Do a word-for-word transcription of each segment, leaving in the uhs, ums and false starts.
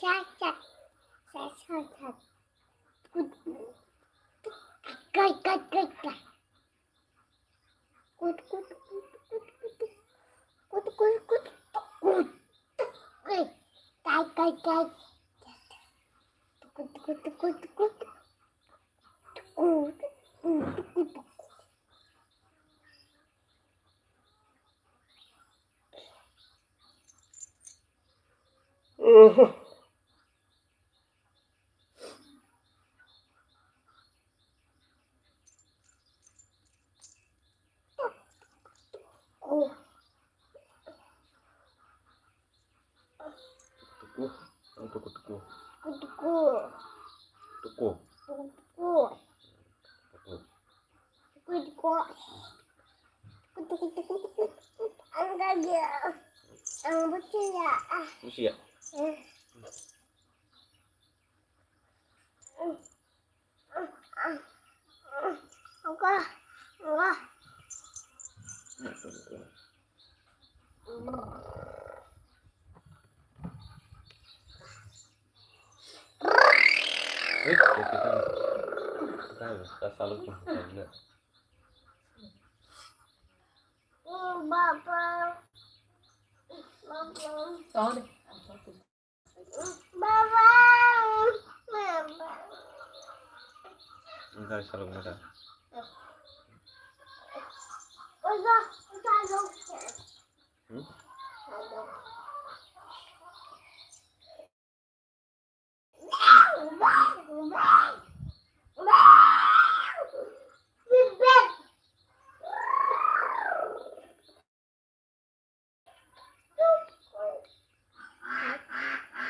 Sat, sat. Sat, sat, sat. Kut, kut, kut, kut, kut. Kut, kut, kut, kut, kut. Kut, kut, kut, kut, kut. Kai, kai, kai. Kut, kut, kut, kut. Kut, kut, kut, kut. Tuku. Ang tuku, tuku. Tuku. Tuku. Tuku. Tuku. Tuku, tuku. Tuku, tuku, tuku, tuku. Ang gagya. Ang buti ya. Buti ya? Eh. Kaya, ta saluk. Engkau saluk mata. Hmm?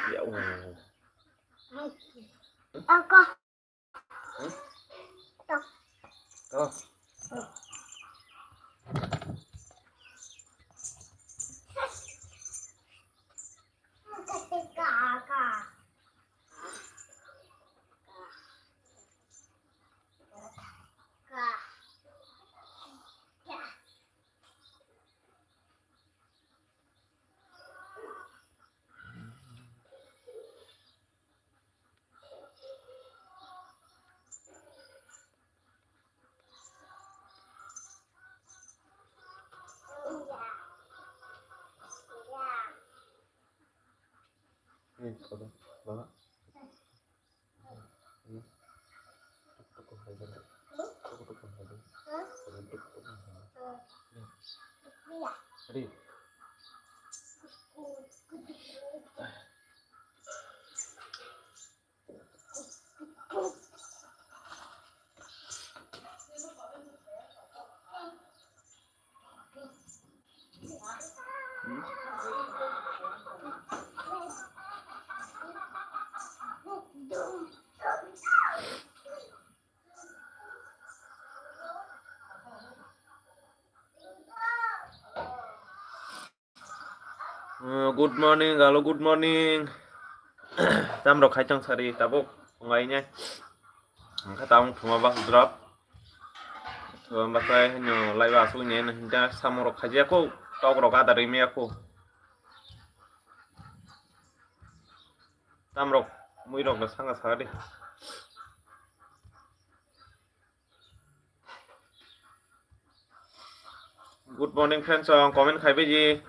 Ya Allah. Ako. Hmm? To. To. Uh, good morning, hello, good morning. Tamrok khai tong sari, tabuk, wngai ne. Angkha tabuk thuma bus drop. Thuma bus ai hino lai ba asuk ne, hinta samung rok khai jaya ko, tok rok ada ri maya ko. Tamrok, mui rok no sanga sari. Good morning, friends. Ang comment khai beji.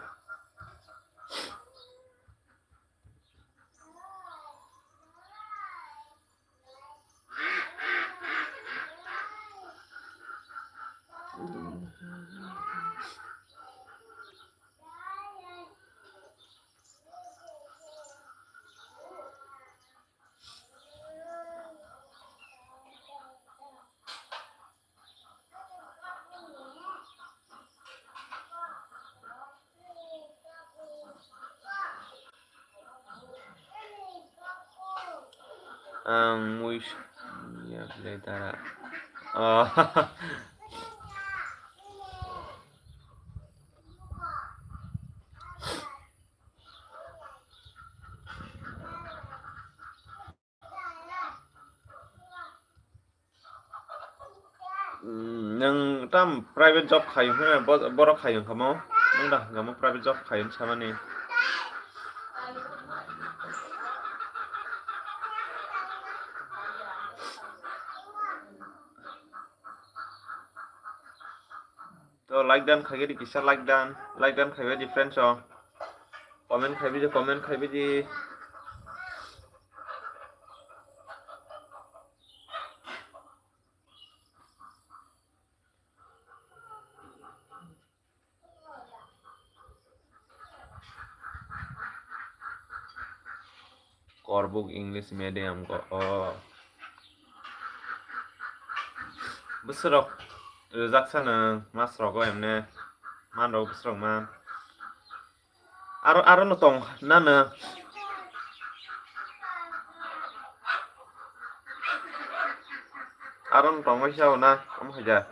Ang mui ya, belai dara. Oh. Nwng tam private job khai hwnkheno, bo-, borok khai hwnkhamo? Nwng da hwnkhamo private job khai hwn samani? To like dan khai di, kisa like dan, like dan khai di friends o. Comment khai di, comment khai di. Korbuk English medium ko, o. Bwswrok rijak sano mas rogo emne man rogo bwswrok man. Aro, aro no tong nano. Aro no tong waisa na, omo haja.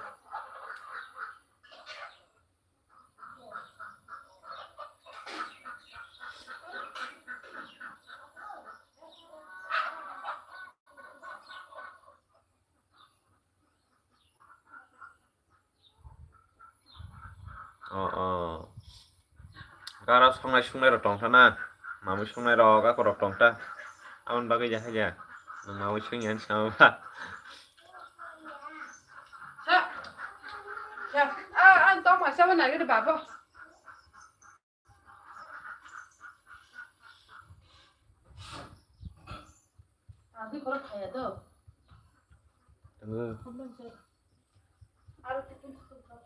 O, o. Gara songnai sungnai rok tongkha na? Mamui sungnai rok, ako rok tongkha. Aboni bagwi ya haja. Nwng mamui sungya hinwi sama ba. Ah, ang tong masa ba nai de babo. Adi koro khaya do. Hello. Aro tukun tukun kha.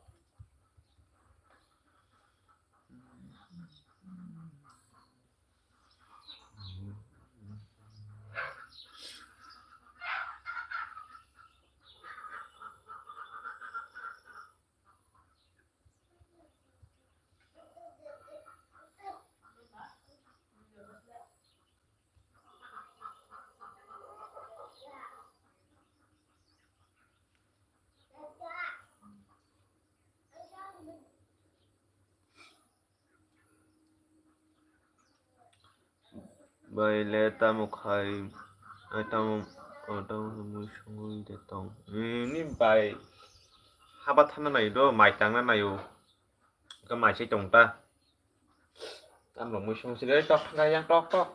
Bai le tamo khai, ai tamo, o tamo mui songwi de tong. Ni bai haba thana nai do, mai tangna nai o. Ka mai se tong ta. Tam rok mui song sile tok thang yang tok tok.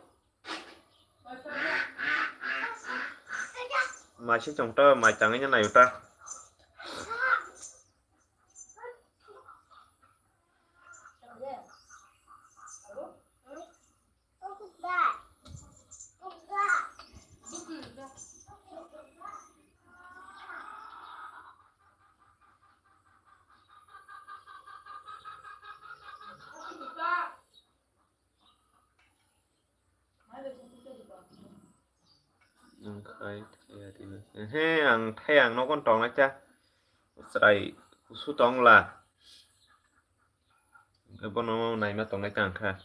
Mai se tong ta, mai tangwi na nai o ta. Ang khai thaya tini. He, ang thaya, ang nogon tongnai cha. Chwrai kusu tong la. Bono naima tongnai tang kha.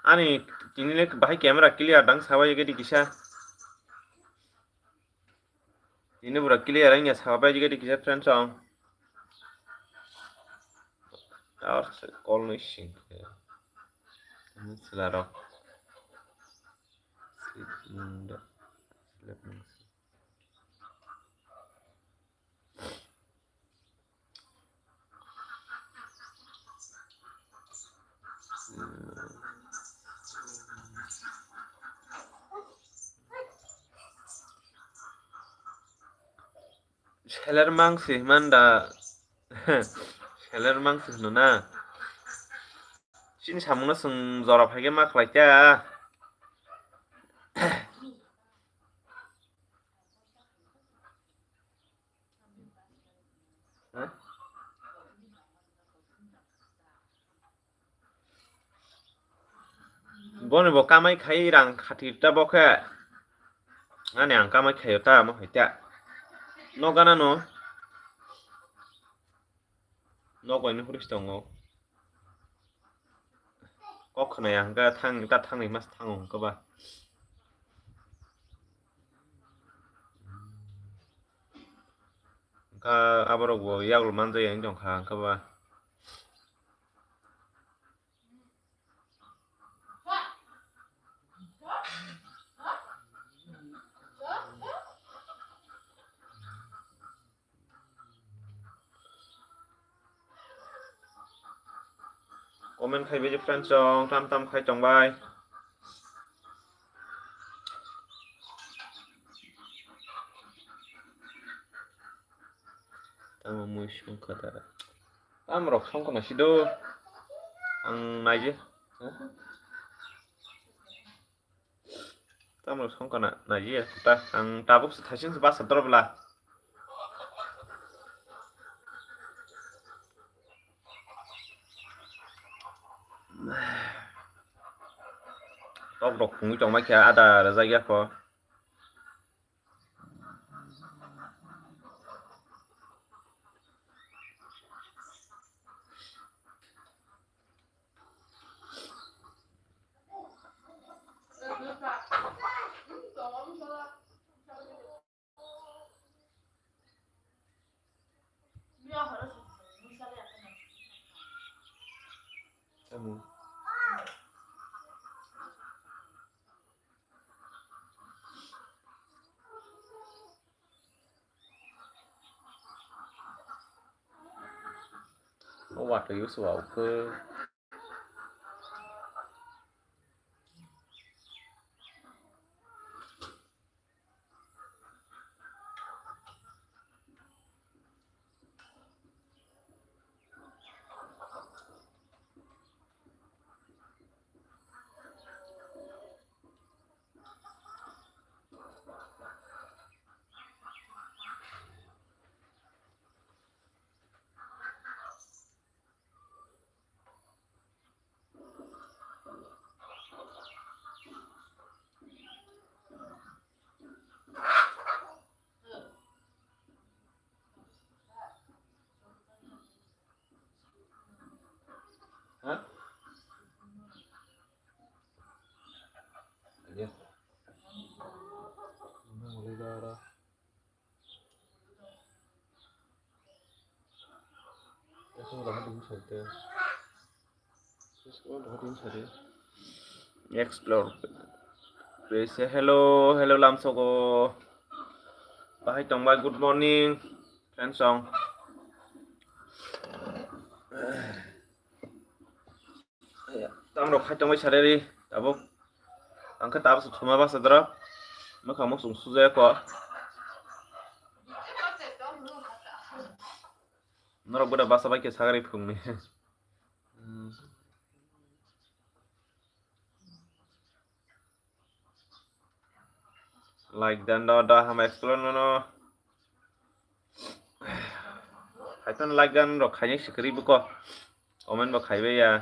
Ani tini le bahai camera clear dang sabai gedi kisa. Tini pura clear wngya sabai gedi kisa friends song. Tower se call no sing. Sila rok. Seler mang se himanda. Seler mang se hino na. Chini samungno chwng jora phaikhe ma khlaikha. Boni bo kamai khai rang khatir ta bo khe. Ani ang kamai khaio ta mo hai ta. No gana no. Nok bai ni huris tongo. Kok khwnaya hwnkhe thang, ta thangni mas thango hwnkhe ba. Hwnkhe aborok bo yagulo manjak ya wng tongkha hwnkhe ba. Comment khai bai je friends song, tam tam khai tong bai. Tamo mui song kha da. Tam rok song kha na sido. Ang nai je. Tamo song kana na ye ta ang tabuk se thasing se basa dor bla. Tok rok phungwi tong mai kha ada rajak ya kho. Patwi usu au khe. Explore. Hello, hello, lamsogo. Bahai tongbai, good morning, friends song. Tamrok khai tongbai sareri, tabuk. Ang khe tabuk thuma basa doro. Mwkhang muksung sujaya kho. Norok boda basa bai khe sagari phungni. Like dan da da ham explore no no. Haiphano like dan rok khaini sikri buko. Comment bo khaibai ya.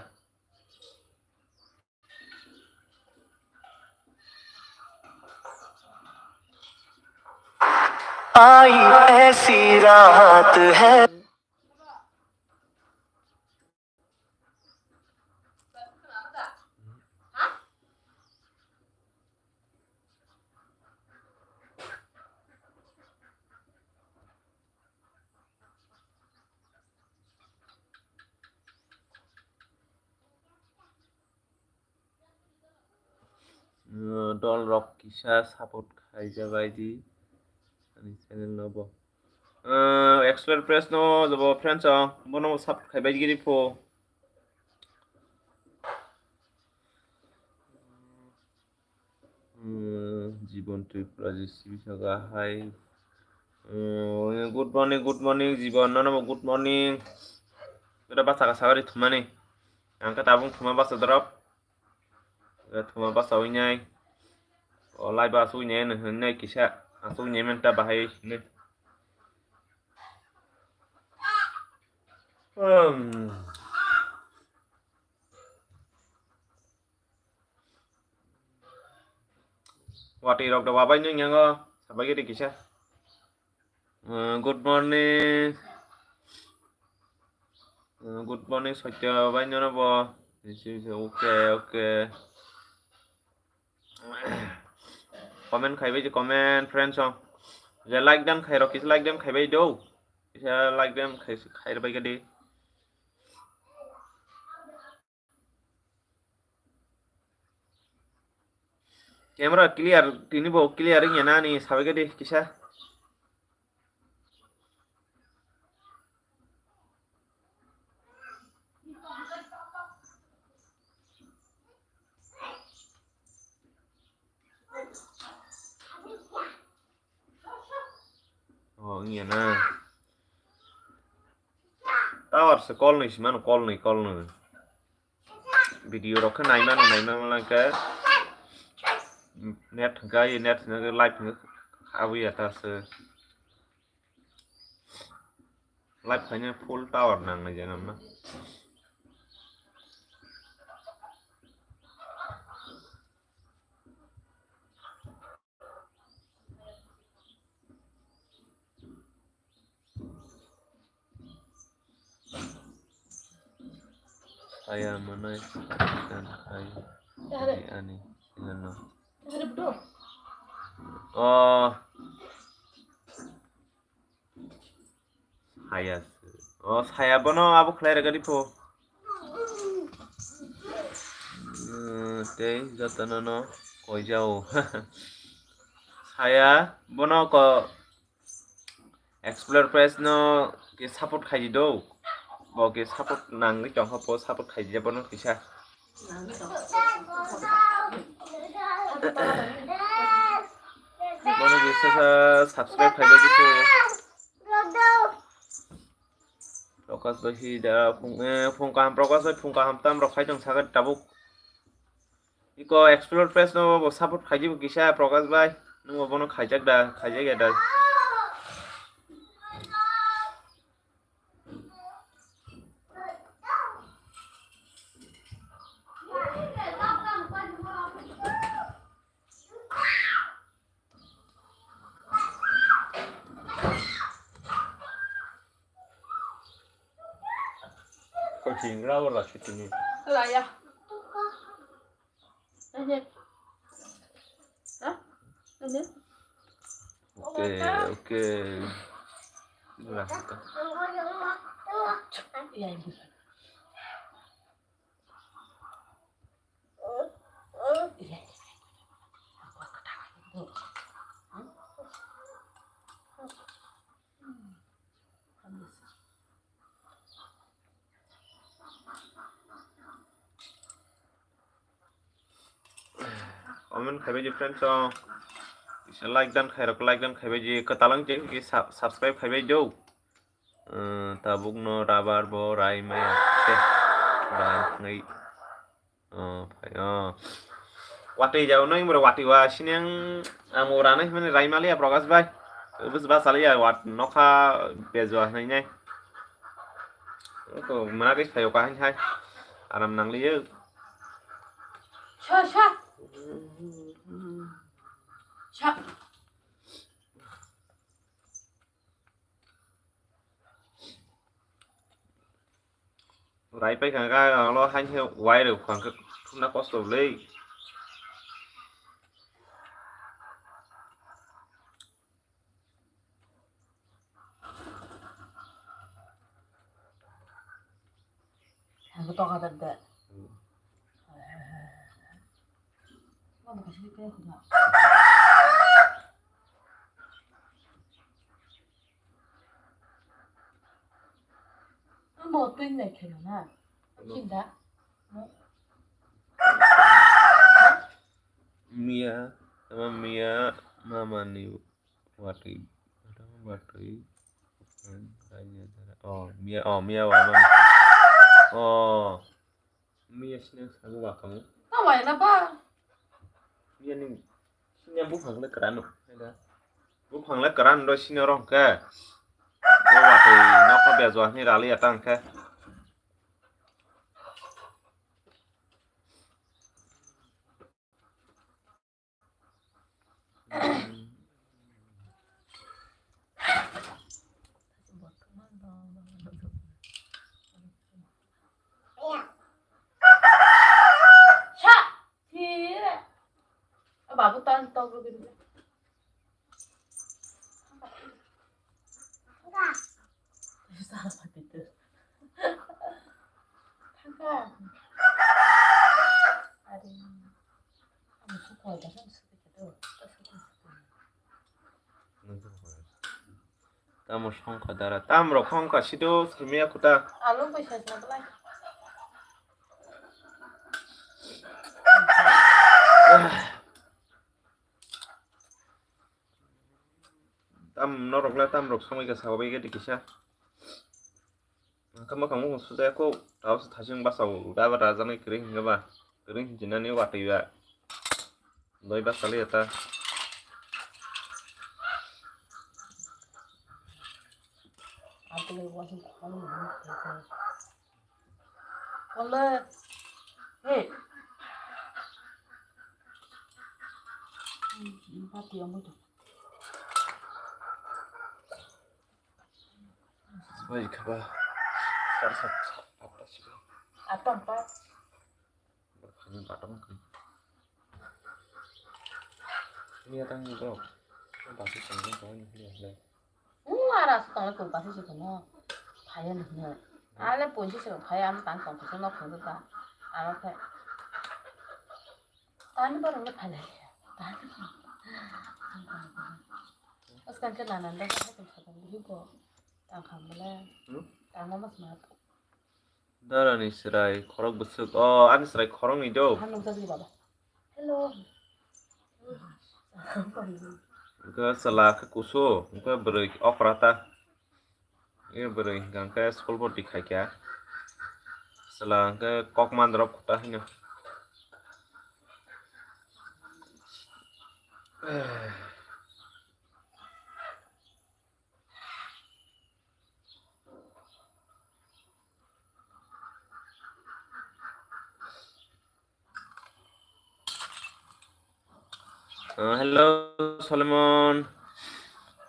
आई ऐसी रात है। Dol rok kisa support khaijabai di ani channel no bo. Explore Press no jabo friends ang bono support khaibai giri pho. Jibon Tripura G C B saka hai. Good morning, good morning, Jibon, nono bo good morning. Bera basa ka sagari thumani. Ang khe tabung thuma basa drop. Thuma basa winai. O lai basa winai no hinai kisa. Asuk winai menta bahai hinai. Watwi rok da wabai nung yango sabai gede kisa. Good morning. Good morning Satya bai nono bo. Okay, okay. Comment khaibai di comment friends song. Je like dan khairok kisa like dan khaibai do. Kisa like dan khai khai bai gede. Camera clear, tini bo clear wngya nani sabai gadi kisa. Oh, wngya na. Tower se call nwi si mano, call nwi, call nwi. Video rok khe nai mano, nai mano lang khe. Net hwnkhe, net hwnkhe live hwnkhe abwi ya ta se. Live khaina full tower nang nai jana ma. Saya manai dan hai ani sinano. Oh. Saya. Oh, saya bono abo khlai rega di pho. Tei jotono no koi jao. Saya bono ko Explore Press no ke support khai di do. Bo ke support nangwi tongkha, bo support khaijak bono kisa. Bono kisa sa subscribe khaijak kisa. Prokash bai hi da phung, eh, phung kaham, Prokash bai phung kaham tam rok khai tong sagat tabuk. Iko explore page no bo support khaijak kisa Prokash bai. Nung bo bono khaijak da, khaijak ya da. Kau chingra wala sitini. Laya. Oke, oke. Lah, Comment khaibai di friends o. Kisa like dan khairok, like dan khaibai di. Kwtalang je ki sub-, subscribe khaibai do. Eh, tabuk no rabar bo rai maya. Teh, rai ngai. Oh, phai, oh. Watwi jao nai mura watwi wa sineng ang ura nai mani rai mali ya Prokash bai. Bus ba sali ya wat nokha bezwa nai nai. Ko mana kis phayo ka hai hai. Aram nang liyo. Sha, sha. Sha. Rai pai kha kha ang lo hain khe wai rw kha khe thumna kosto le. Ang to ka da. Amo twi nai kheno na. Kinda. Miya, ama miya, mama ni watwi, watwi. Oh, miya, oh, miya wa mama. Oh. Miya sini sabu wa kamu. Tawai na ba. Miya ni sini buphang le kerano. Buphang le kerano sini rong ke. Ko watwi nokha bezwa ni rali atang ke. Babu tan tok. Tamo songkha dara, tam rok hongkha sido simiya kuta. Alu bai sajna belai. Tam norok le tam rok somoi khe sabai khe kisa. Ang khe mwkhang mukhung sujaya kho, tao se thasing basa o, da ba da janai kwrwi hinkhe ba, kwrwi hinjinani watwi ba. Doi basa liya ta. Ole, hey. Pati yang betul. Bai khaba. Sar sar sar apa sih? Apa empat? Ini datang bro. Pasti sanggup kau ini dia. Wara se tongo tong pasi se tongo. Phaiya ni hino. Ale poisa se phaiya, ano tang tong pasi no khongo ta. Ano khe. Tani borok le phalai. Tani. Askan khe nanan da khe tong kha tong hi ko. Tang kham bole. Hmm? Tang ma mas ma. Darani chwrai khorok bwswk. O, ani chwrai khoroknwi do. Hello. Hwnkhe chwla khe kusu, hwnkhe bwrwi okra ta. E bwrwi hwnkhe school bw twi khaikha. Chwla hwnkhe kok mandrop khuta hino. Uh, hello, Solomon.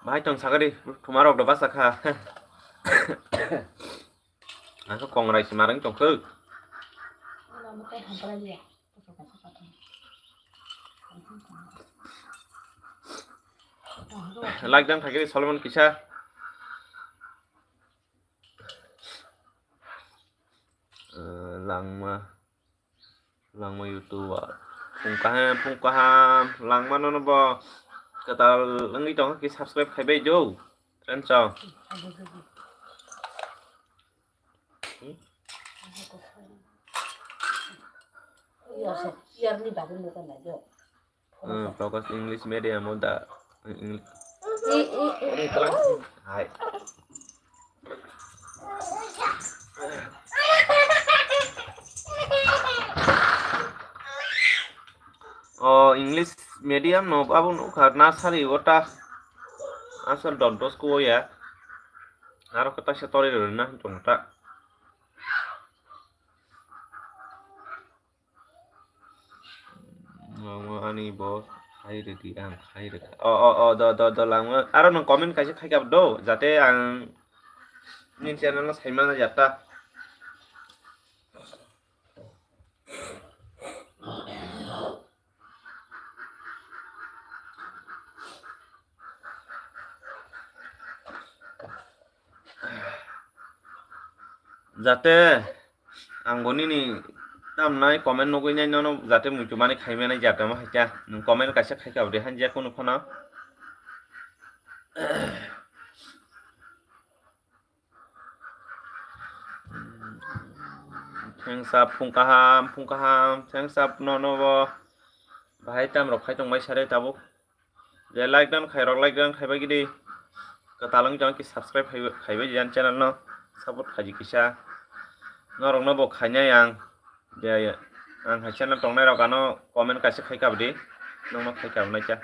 Bahai tong sagari, thumarok do basa kha. Ang khe kongrai si marang tong khe. Like dan thagiri Solomon kisa. Uh, langma. Langma YouTube. Phung kaham, phung kaham. Langma nono bo. Kwtal wngwi tongkha ki subscribe khaibai jo. Friends o. Hmm, Prakash English medium o da. Eng-, Eng-, Eng-, Eng-, Hai. O English medium no abo nukha nursery o ta asal don dos ko ya. Aro kata se tori rwna tong ta. Langma ani bo khai rwdi, ang khai rwkha. O, o, o, do, do, do, langma. Aro nwng comment kaisa khai kha do, jate ang nini channel no saimana jata. Jate ang bo nini tamnai comment nugwi nai nono jate muitu mani khaimani jate ma haikha nwng comment kaisa khaikha bwdwi hanjak kunu phano. Thanks up phung kaham phung kaham thanks up nono bo bahai tam rok khai tong bai sare tabuk. Je like dan khairok, like dan khaibai gidi. Kwtal wng tong ki subscribe khaibai, khaibai jan channel no support khaiji kisa. Norok no bo khainai ang. Je ang hai channel tongnai rok ano comment kaisa khai kabdi. Nokno khai kabnai cha.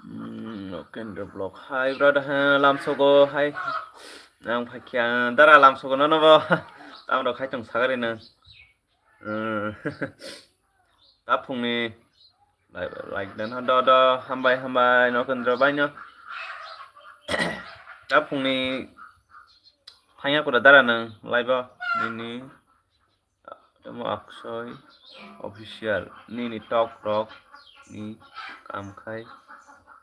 Hmm, okay, the block. Hi, brother. Ha, lamsogo. Hi. Ang phakya. Dara lamsogo no, no, bo. Tam rok khai tong sagari na. Hmm. Taphungni like, like dan do do, hambai hambai Nokendra baino. Taphungni thangya kura dara nang live o nini tamo Aksoi official nini tok rok ni kam khai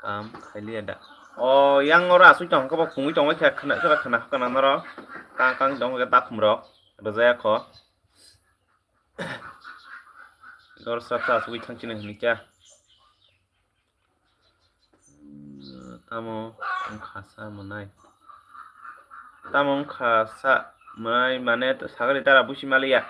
kam khailiya da. O yang ora asui tong kabo khungui tong khe khna khna khna khna noro kang kang tong khe takhum rok rwjaya kho. Dor sra sra asugwi thang chini hini kya? Tamo wngkha sa mwnai. Tamo wngkha sa mwnai mane sagari dara busi maliya.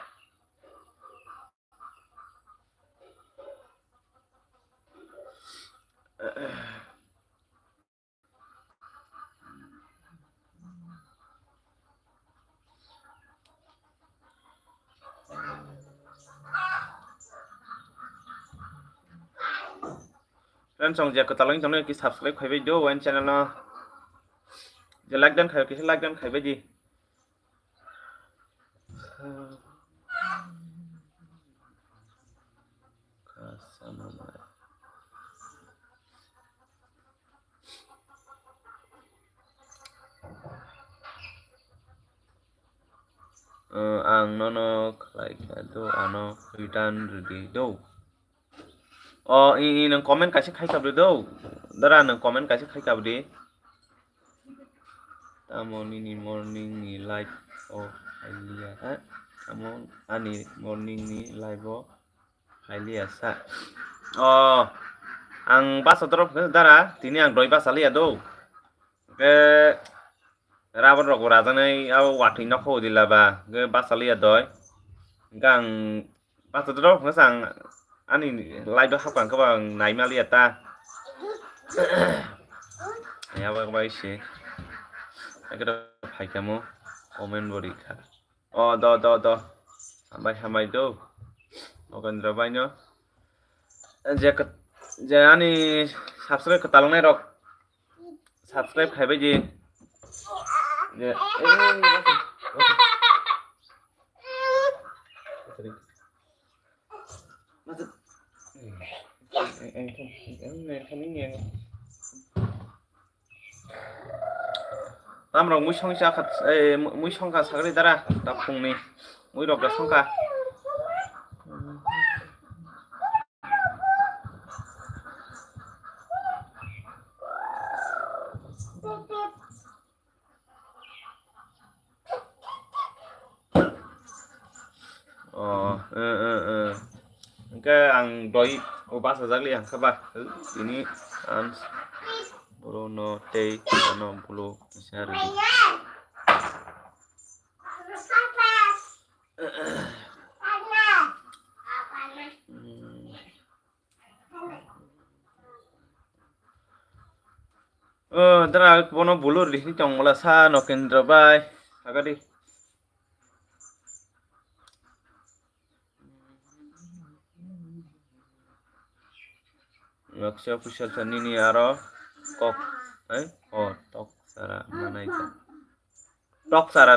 Friends, ang je kwtal wng tongno ki subscribe khaibai do wine channel no. Je like dan khai kisa like dan khaibai di. Ang nono khlai kha do, ano return rwdi do. O, i, i, nwng comment kaisa khai kabri do. Dara, nwng comment kaisa khai kabri. Tamo nini morning ni live o phailiya, ha? Tamo ani morning ni live o phailiya sa. O, ang basa dorop khe dara, tini ang doi basa liya do. Khe, Rabon rok bo rajaknai abo watwi nokho udila ba, hwnkhe bachaliya doi. Hwnkhe ang bachadoro hwnkhe ang ani live o hapkha hwnkhe bo ang naimaliya ta. Abo bai se. Ekero phaikamo comment bo rikha. O do do do. Hambai hambai do. Nokendra baino. Je kwt-, je ani subscribe kwtal wngnai rok. Subscribe khaibai di. Je, eh, eh, eh, eh. Tamrok mui songsa khat, eh, mui songkha sagri dara, ta phungni mui rok da songkha. O, eh, eh, eh. Hwnkhe ang doi o bachajak li ang khe ba, eh, tini ang boro no tei ano bolo kisa rwdi. Hmm. O, dara bono bulur di tong mala sa Nokendra bai. Agadi. Nokse official sa nini aro kok, eh? O, tok sara manai ta. Tok sara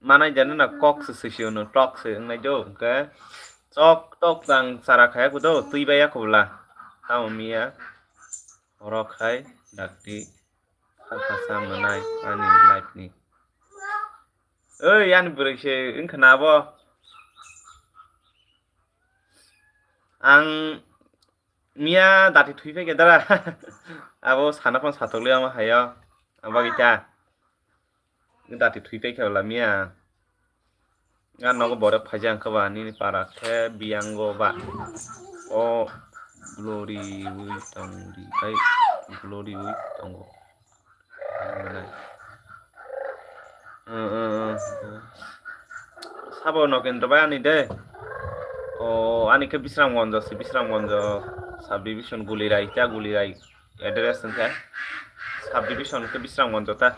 manai jani na kok se sisi ono, tok se wngnai do, hwnkhe chok tok jang sara khaya kudo, twi baya kubla. Tamo miya, oro khai, dakti, kha kha sa manai, ani life ni. Oi, ani bwrwi se wngkha na abo. Ang miya dati thwi phaikhe dara. Abo sana phano satok le ama hayo. Ang bagwi ta. Dati thwi paikha bwla miya. Nga nogo borok phaijak wngkha ba nini para khe biyango ba. O glory wi tong di, ai glory wi tongo. Sabo Nokendra bai ani de. O ani khe Bisramganj se, Bisramganj sub division Gulirai ta, Gulirai. Address wngkha subdivision khe Bisramganj ta.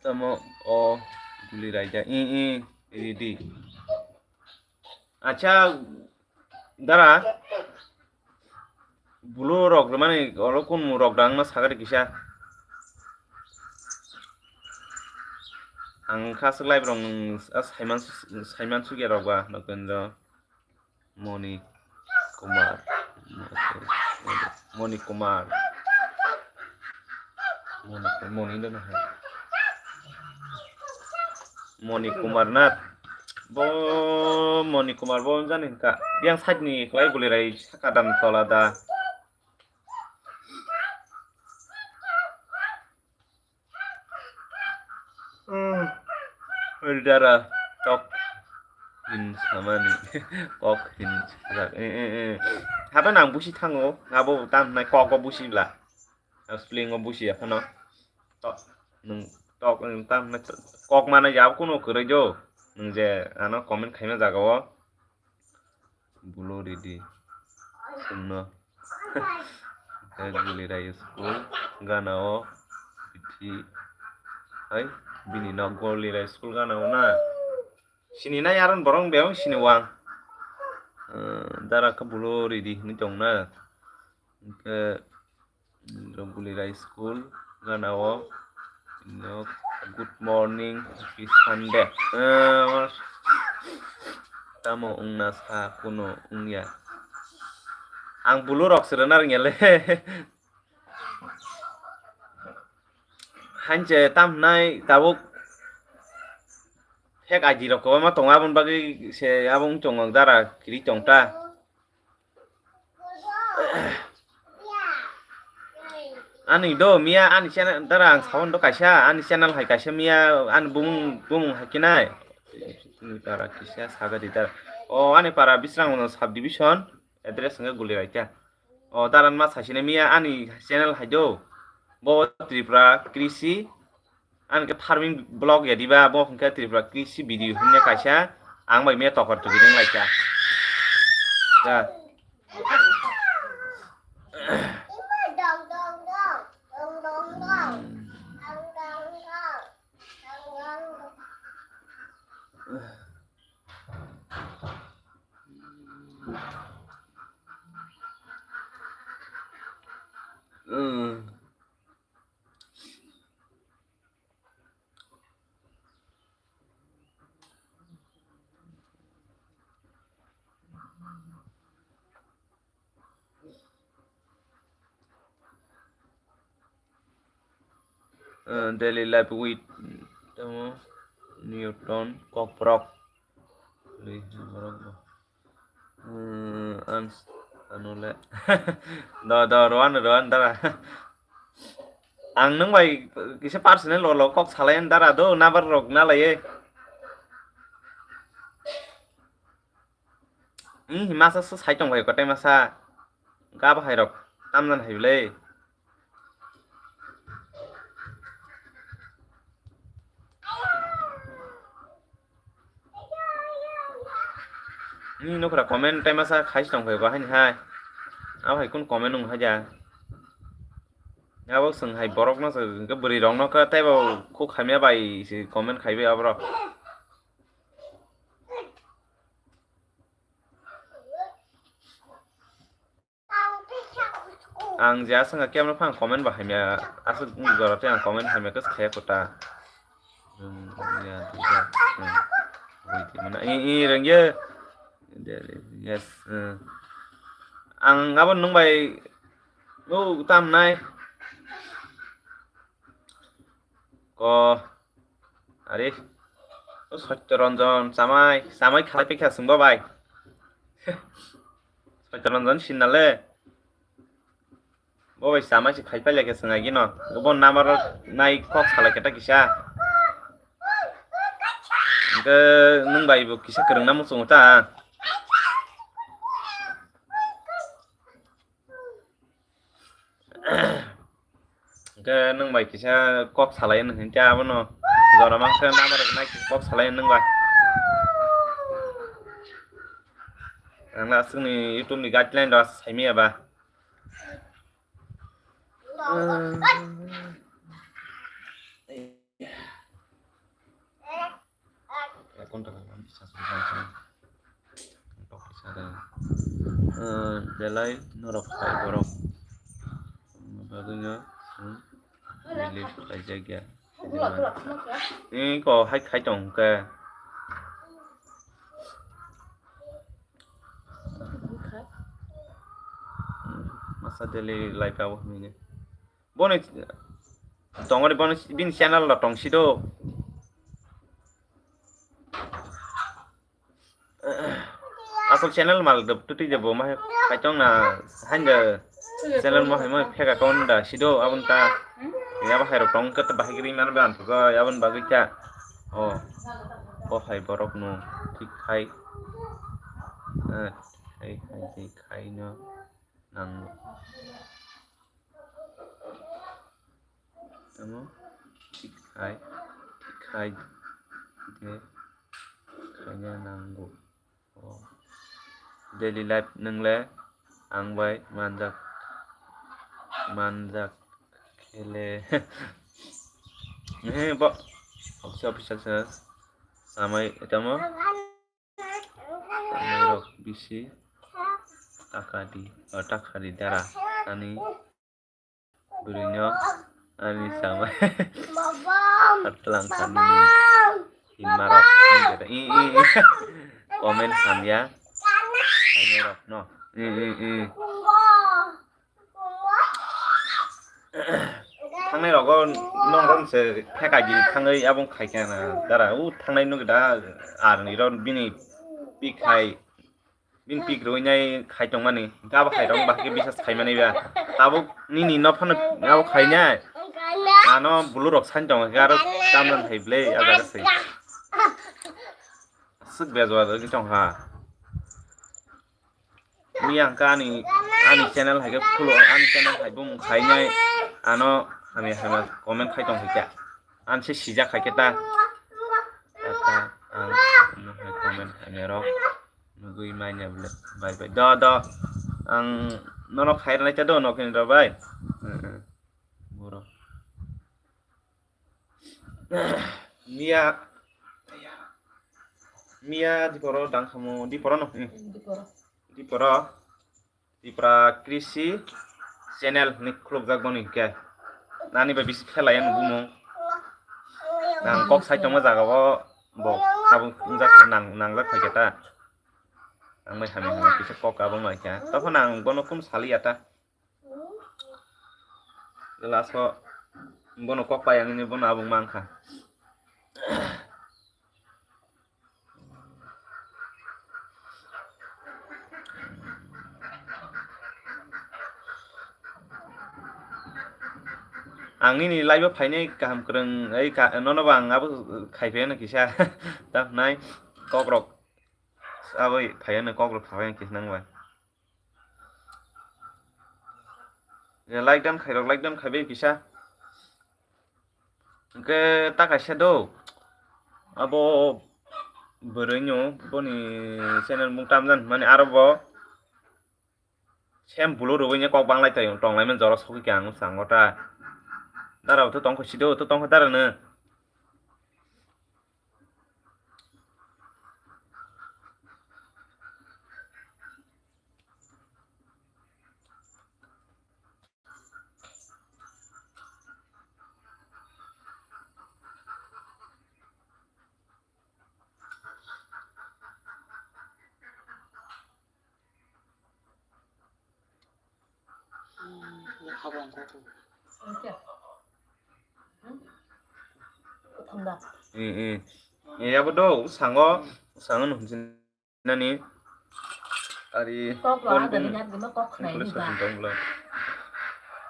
Tamo o Gulirai ta i i ridi. Acha, Dara, bulu rok mani olo kun rok dang ma sagari kisa. Ang khaswk live rok nwng a saiman, saiman sugya rok ba, Nokendro, Moni Kumar, Moni Kumar, Moni, Moni no hai. Moni Kumar na, bo Moni Kumar bo jani ka, yang side ni kwlai guli rai saka dan tola da. Dara tok hin samani kok hin rak. Haba nang busi thango, abo tam nai kok bo busi bla. Spelling o busi ya phano. Tok, nwng tok, nwng tam nai kok mana ya kuno kwrwi jo. Nwng je ano comment khaima jaga o. Bulo ridi. Sungno. Tei Gulirai school gana o bithi hai bini nok Gulirai school gana o na. Sini nai aron borong bebak sini wang. Eh, dara khe bulo ridi hinwi tong na. Hwnkhe Rok Gulirai school gana o. No, good morning, happy Sunday. Eh, tamo wngna sa kuno wngya. Ang bulu rok se rwna rwngya le. Hanche tam hwnai tabuk fake I D rok kwbangma tongo, aboni bagwi se abo wng tong ang dara kiri tong ta. Ani do miya ani channel dara ang sawan do kaisa ani channel hai kaisa miya ani bumung bumung hai kinai. Dara kisa saga di dara. O ani para Bisrang subdivision address hwnkhe Gulirai kha. O dara ma saisine miya ani channel hai do. Bo Tripura Krishi. Ani khe farming blog ya diba, bo hwnkhe Tripura Krishi video hwnwi kaisa, ang bai me tokor twi ring lai kha. Da. Eh, daily life with, tamo, Newton, Kokborok. Ri, borok bo. Hmm, ans, anu le. Do, do, roan, roan, dara. Ang nung bai kisa personal lo, lo kok salayan dara do, nabar rok na laye. Hmm, masa sa sai tong bai kotai masa. Gab hai rok, tamjan hai le. Ni nokra comment tai masa khai tong phai ba haini hai. Abo hai kun comment nung haja. Abo swng hai borok no swng ke bwrwi rok no ka tei bo khuk hamya bai se comment khai bai abro. Ang je aswk khe camera phang comment bo hamya, aswk jora tei ang comment hamya khe khaya kota. Hmm, ya, ya, hmm. Wait, mana, i, i, rengye. Yes, hmm. Ang abo nung bai, no, tam nai. Ko, ari, o Satya Ranjan, chamai, chamai khalai pikha sungbo bai. Satya Ranjan sinna le. Bo bai chamai se khai pailya khe swng agi no. Bo number nai kok salai khe ta kisa. Hwnkhe nwng bai bo kisa kwrwng na muchungo ta. Hwnkhe nwng bai kisa kok salai nw hwnkhe abono jora mankhe number nai kok salai nwng bai. Ang aswkni YouTube ni guideline rok saimaya ba. Belai norok hai borok bagwino, hmm, relief khlaijakya. Tei ko hai khai tong khe. Masa daily life abo hinwi. Boni tongori boni bini channel lo tongsi do. Asol channel mal de tuti de bo ma hai tong na hain de channel mo hai mo fake account da sido abon ta ya ba hai rok tong khe bahai gri man ban to abon bagwi ta o bo hai borok no thik khai khai khai khai no nang Tamo khai khai de khaina nango. O daily life nwngle ang bai manjak manjak khele he bo office officer se samai tamo. Rok bisi taka di, o taka di dara ani bwrwino ani samai atlang kani hima rok i i comment hamya ani rok no i i i. Thangnai rogo nong rom se pheka giri thangwi abong khai kha na dara u thangnai nuk da ar ni ro bini pi khai bini pi roi nai khai tong mani gabo hai rong bahai bisas khai mani ba tabuk nini no phano abo khai nai ano bulu rok san tong kha aro tam jan hai ble a jaga se sik bejwa tong ha. Miya hwnkha ani, ani channel hai khe khulo, ani channel hai bumung khainai ano hamya hamya comment khai tong kha. Ani se sijak hai khe ta. Ta, ta, ang comment hamya rok nugui manya bwle. Bye bye. Do, do. Ang nono khai rwnai ta do, nokni rok bai. Borok. Miya, miya diporo dang khamu, diporo no, hmm. Diporo. Diporo, Tipra Krishi channel ni khulukjak boni hwnkhe. Nani bai bisi khelai ang bumung. Nang kok sai tongma jaga o bo abo wngjak nang, nangjak phaikhe ta. Ang bai hamya hamya kisa kok abo nai kha. Tokho nang bono kum saliya ta. Last o bono kok pai ang ni bono abung mang kha. Ang nini live o phainai kaham kwrwng, ei ka-, nono bo ang abo khai phai no kisa, tamo nai kok rok aboi phai no kok rok phai no kisa nang bai. Like dan khairok, like dan khaibai kisa. Hwnkhe ta kaisa do. Abo bwrwino boni channel mung tamjan hwnmani aro bo same bulu rwbaini kok banglai tong, tonglaimani jora sogwi khe ang bwskango ta. Dara bo to tongkha sido, to tongkha dara no. Eh, eh. Eh, abo do, sango, sango no hwnjin nani. Ari, kok lo, ah, dali nat gima kok khnai ni ba.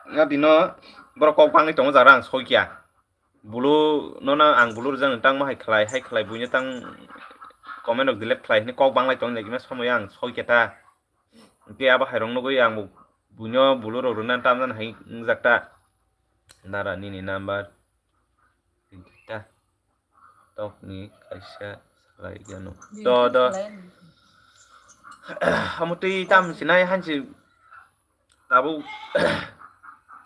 Nga dino, borok kok bangwi tongo jara ang soi kya. Bulu no na ang bulu rijak tang ma hai khlai, hai khlai buino tang comment rok delete khlai hini kok banglai tong nai gima samoi ang soi kya ta. Hwnkhe abo hai rok nugui ang buino bulu rok rwna tamjani hai wngjak ta. Dara nini number. Ta. Tokni kaisa salai gano. Do, do. Amo twi tam sinai hansi tabuk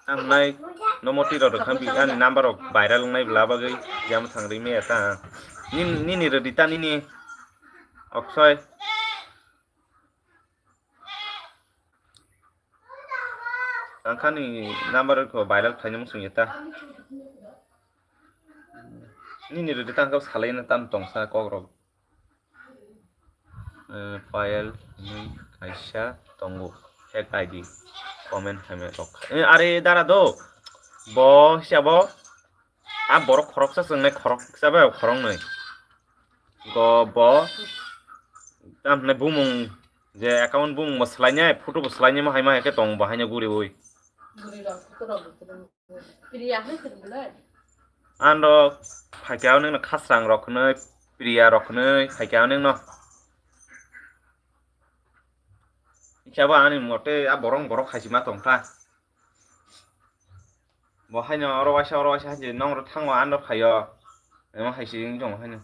ang nai nomo twi rok rwkha bi ani number rok viral wngnai bla bagwi yam thang ri me ta. Nini, nini rwdi ta nini. Oksoi. Ang kha ni number ko viral khlaina muchung ya ta. Nini rwdi tang kha salai na tam tong sa kok rok. Eh, file ni kaisa tongo. Hack I D. Comment hamya rok. Eh, are dara do. Bo hisa bo. A borok khoroksa chwngnai khoroksa bai khoroknwi. Go bo. Tamne bumung je account bumung bo swlainai, photo bo swlainai mo hai ma hai khe tong bo haino guriwi. Ano phaikhe ningno khasrang rok hwnwi, priya rok hwnwi phaikhe ningno. Hinkhe abo ani mote a borok borok khaisima tongkha. Bo haino oro waisa oro waisa hai nongro thango ano phaio. Emo hai se wng tong haino.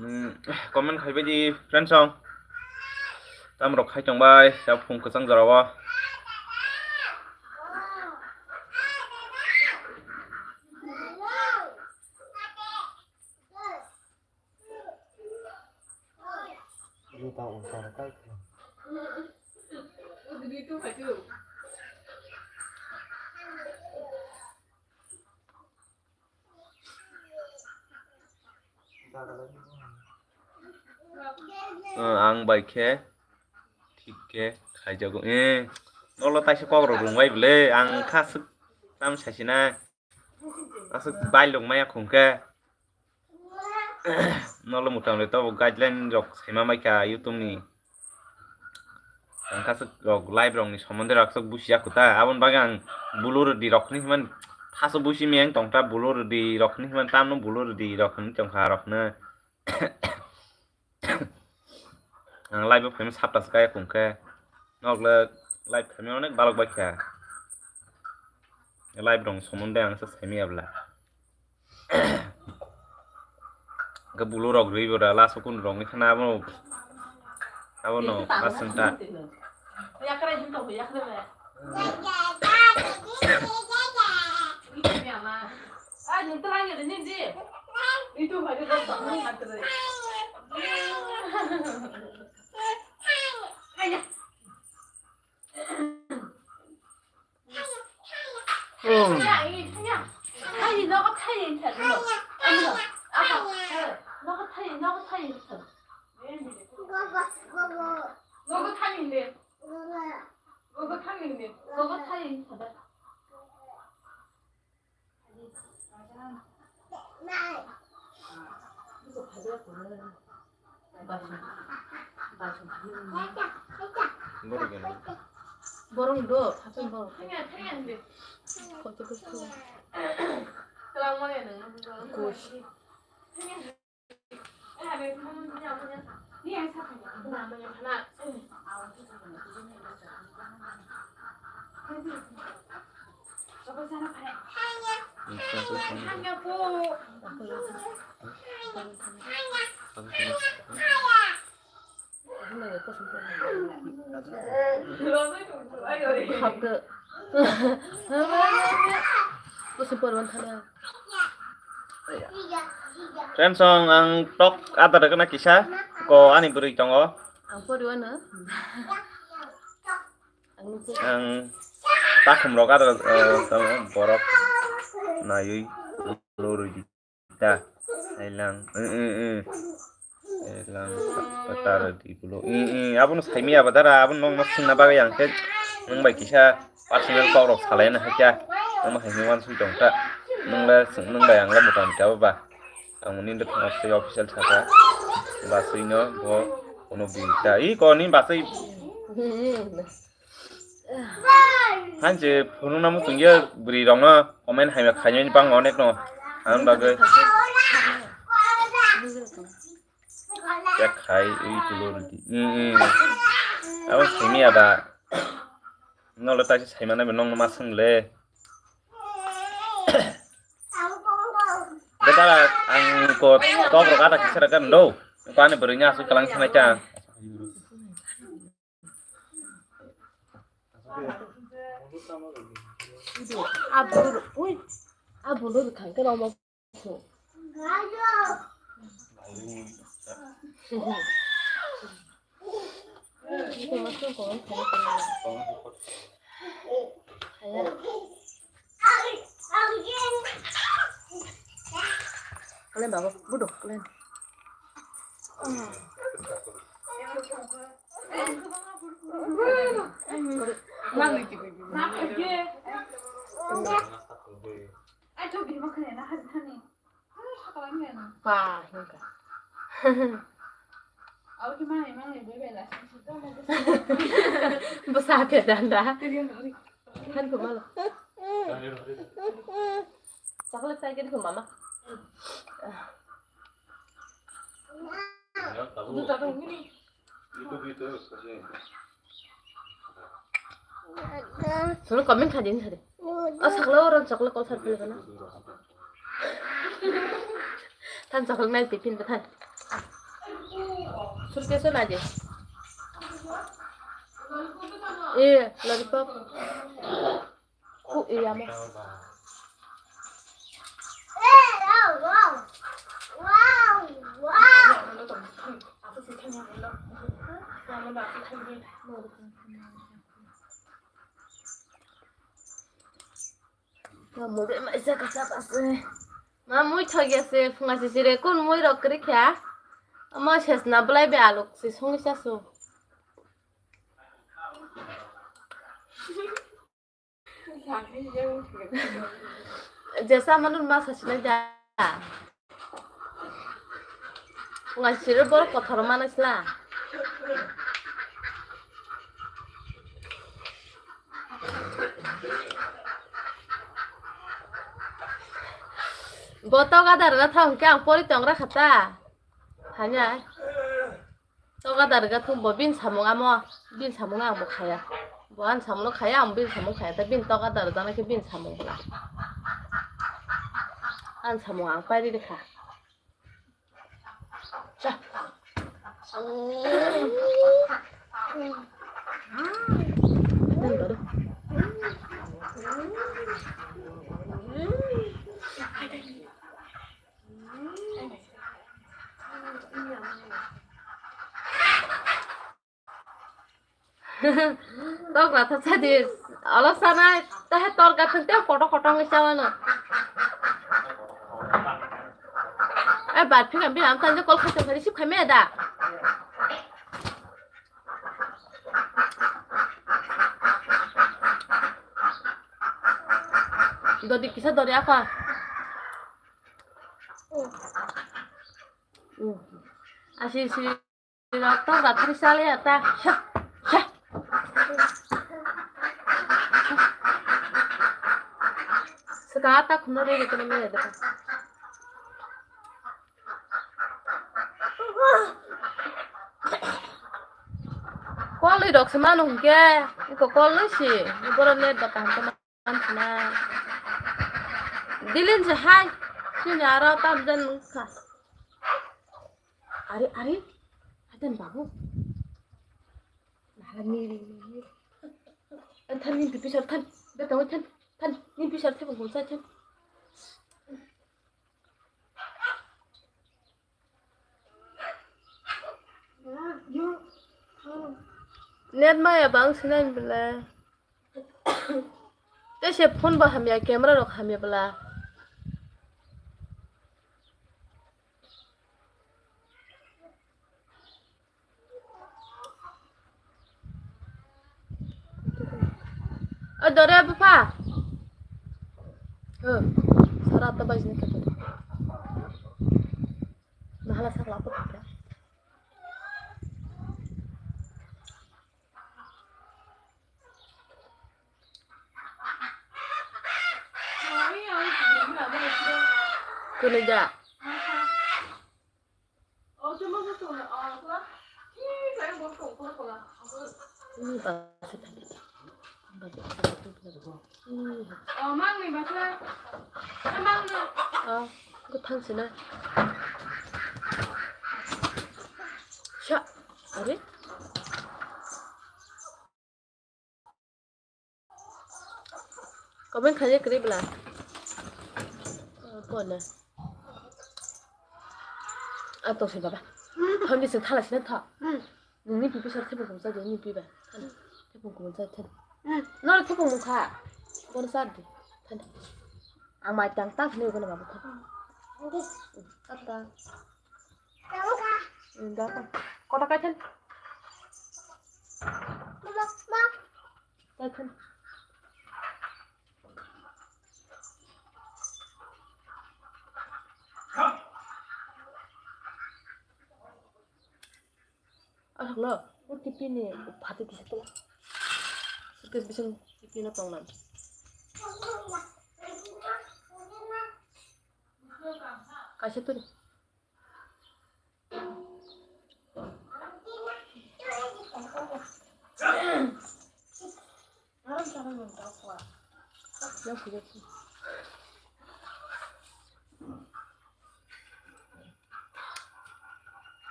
Hmm, comment khaibai di friends song. Tamrok khai tongbai, ya phung kwchang jorao. Ang bai khe thik khe khaijago. Eh, nolo taisa kok rok rung bai bwle, ang kha swk tam saisinai. Aswk bailok maya khungkhe. Nolo mutamle tobo guideline rok saima maikha YouTube ni. Ang kasuk rok live rok ni somonde rok aswk busiya khuta. Aboni bagwi ang bulu rwdi rok hwnwi himani thaso busi miyang tongta bulu rwdi rok hwnwi himani tamno bulu rwdi rok hwnwi tongkha rok hwnwi. Ang live o phaima sapta se kaya khungkhe. Nokle live khaima onek balok bai kha. Live rong somonde ang se saimaya bwla. Hwnkhe bulu rok rwi bwra laso kun rok ni khana abo. Abono aswng ta. Borok do, hatung borok. Kotor kotor. Kush. Friends, ang, ang tok adar kena kisa ko ani bwrwi tongo. Ang poriwano. Ang takhum rok adar, eh, borok naiwi lorwi di. Ta, ailang, eh, eh, eh. Ailang, patara di kulo. Eh, eh, abono saimi abadara, abono nongno swngna bagwi ang khe nwng bai kisa personal kok rok salaina hai kha. Omo hai hwnwi uansuk tong ta. Nwng le swng, nwng bai ang le mota mota abo ba. Ang nini de phano se official saka. Baswi no bo kono bi ta. I ko ni baswi. Hanse phunukna muchungya bwrwi rokno comment hamya khainani bangma onek no. Ang bagwi. Yak khai ui tulo rwdi. Mm, mm. Abo simi ada. Nole taisi saimane be nongno ma swngle. Debara ang ko tok rok ada kisara kan do. Ko ani bwrwi nya asuk kalang sanai ka. Abulur, ui, abulur khangke romo. Kalian bawa, bodoh kalian. Ba, hingka. Bwsa khe danda. Han ko malo. Chocolate sai kiri ko mama. Sono comment kha din sari. O sakla oron chocolate kol sar philgana. Than chocolate nai tipin ta than. Suitcase na je. Eh, lollipop. Ku iya mo. Mamui bai maisa kasa kasa. Mamui thok ya se phunga se sire kun mui rok kri kha. Ama ses na belai be aluk se song sa su. Jesa manun ma sasinai da. Ngai siro borok kothoro manai sla. Bo toga darna thang khe ang pori tongra khata. Hanya. Toga darga thum bo bin samung amo, bin samung ang bo khaya. Bo ang samung khaya, ang bin samung khaya, ta bin toga darga na khe bin samung bla. Ang samung ang pai ri kha. Cha. Tok ra tha chadi. Alo sanai, tahe tor gathan te koto koto ngi chawano. Ai, bat phika bi am tanje kol khate phari sip khaime da. Dodi kisa dori apa? Asi si. Rok to gathri sale ata. Sha, sha. Saka ata khumna re kono mere da. Kol ni rok se manu hingke, iko kol ni si, boro net da kaham to. Amsina. Dilin se hai. Sini aro tam jan nungkha. Ari, ari. Hadan babu. Nala miri, miri. An than nin pipi sar than. Betang than. Than nin pipi sar than bungsa than. Net maya bang sinai belai. Tei se phone bo hamya, camera rok hamya bwla. O dore bupha. O, sara ta bajini kata. Nahala sakla apa kata? Kunu ja. Ni ba se thang. Ba se thang. Oh, mang ni ba se. Mang ni. Oh, ko thang se na. Sha. Are? Comment khaijak kwrwi bwla. Phone. A tong se baba. Phone bising thala sina tha. Nini pipi sar thepung kumsa de ni piba. Thepung kumsa the. No thepung mukha. Bono sar de. Thani. Ang mai tang tang ni gona baba. Tata. Kota kaithan. Kaithan. Asokno, o T V ni phatwi kisa tong. Suitcase bising T V no tongna. Kaisa twi.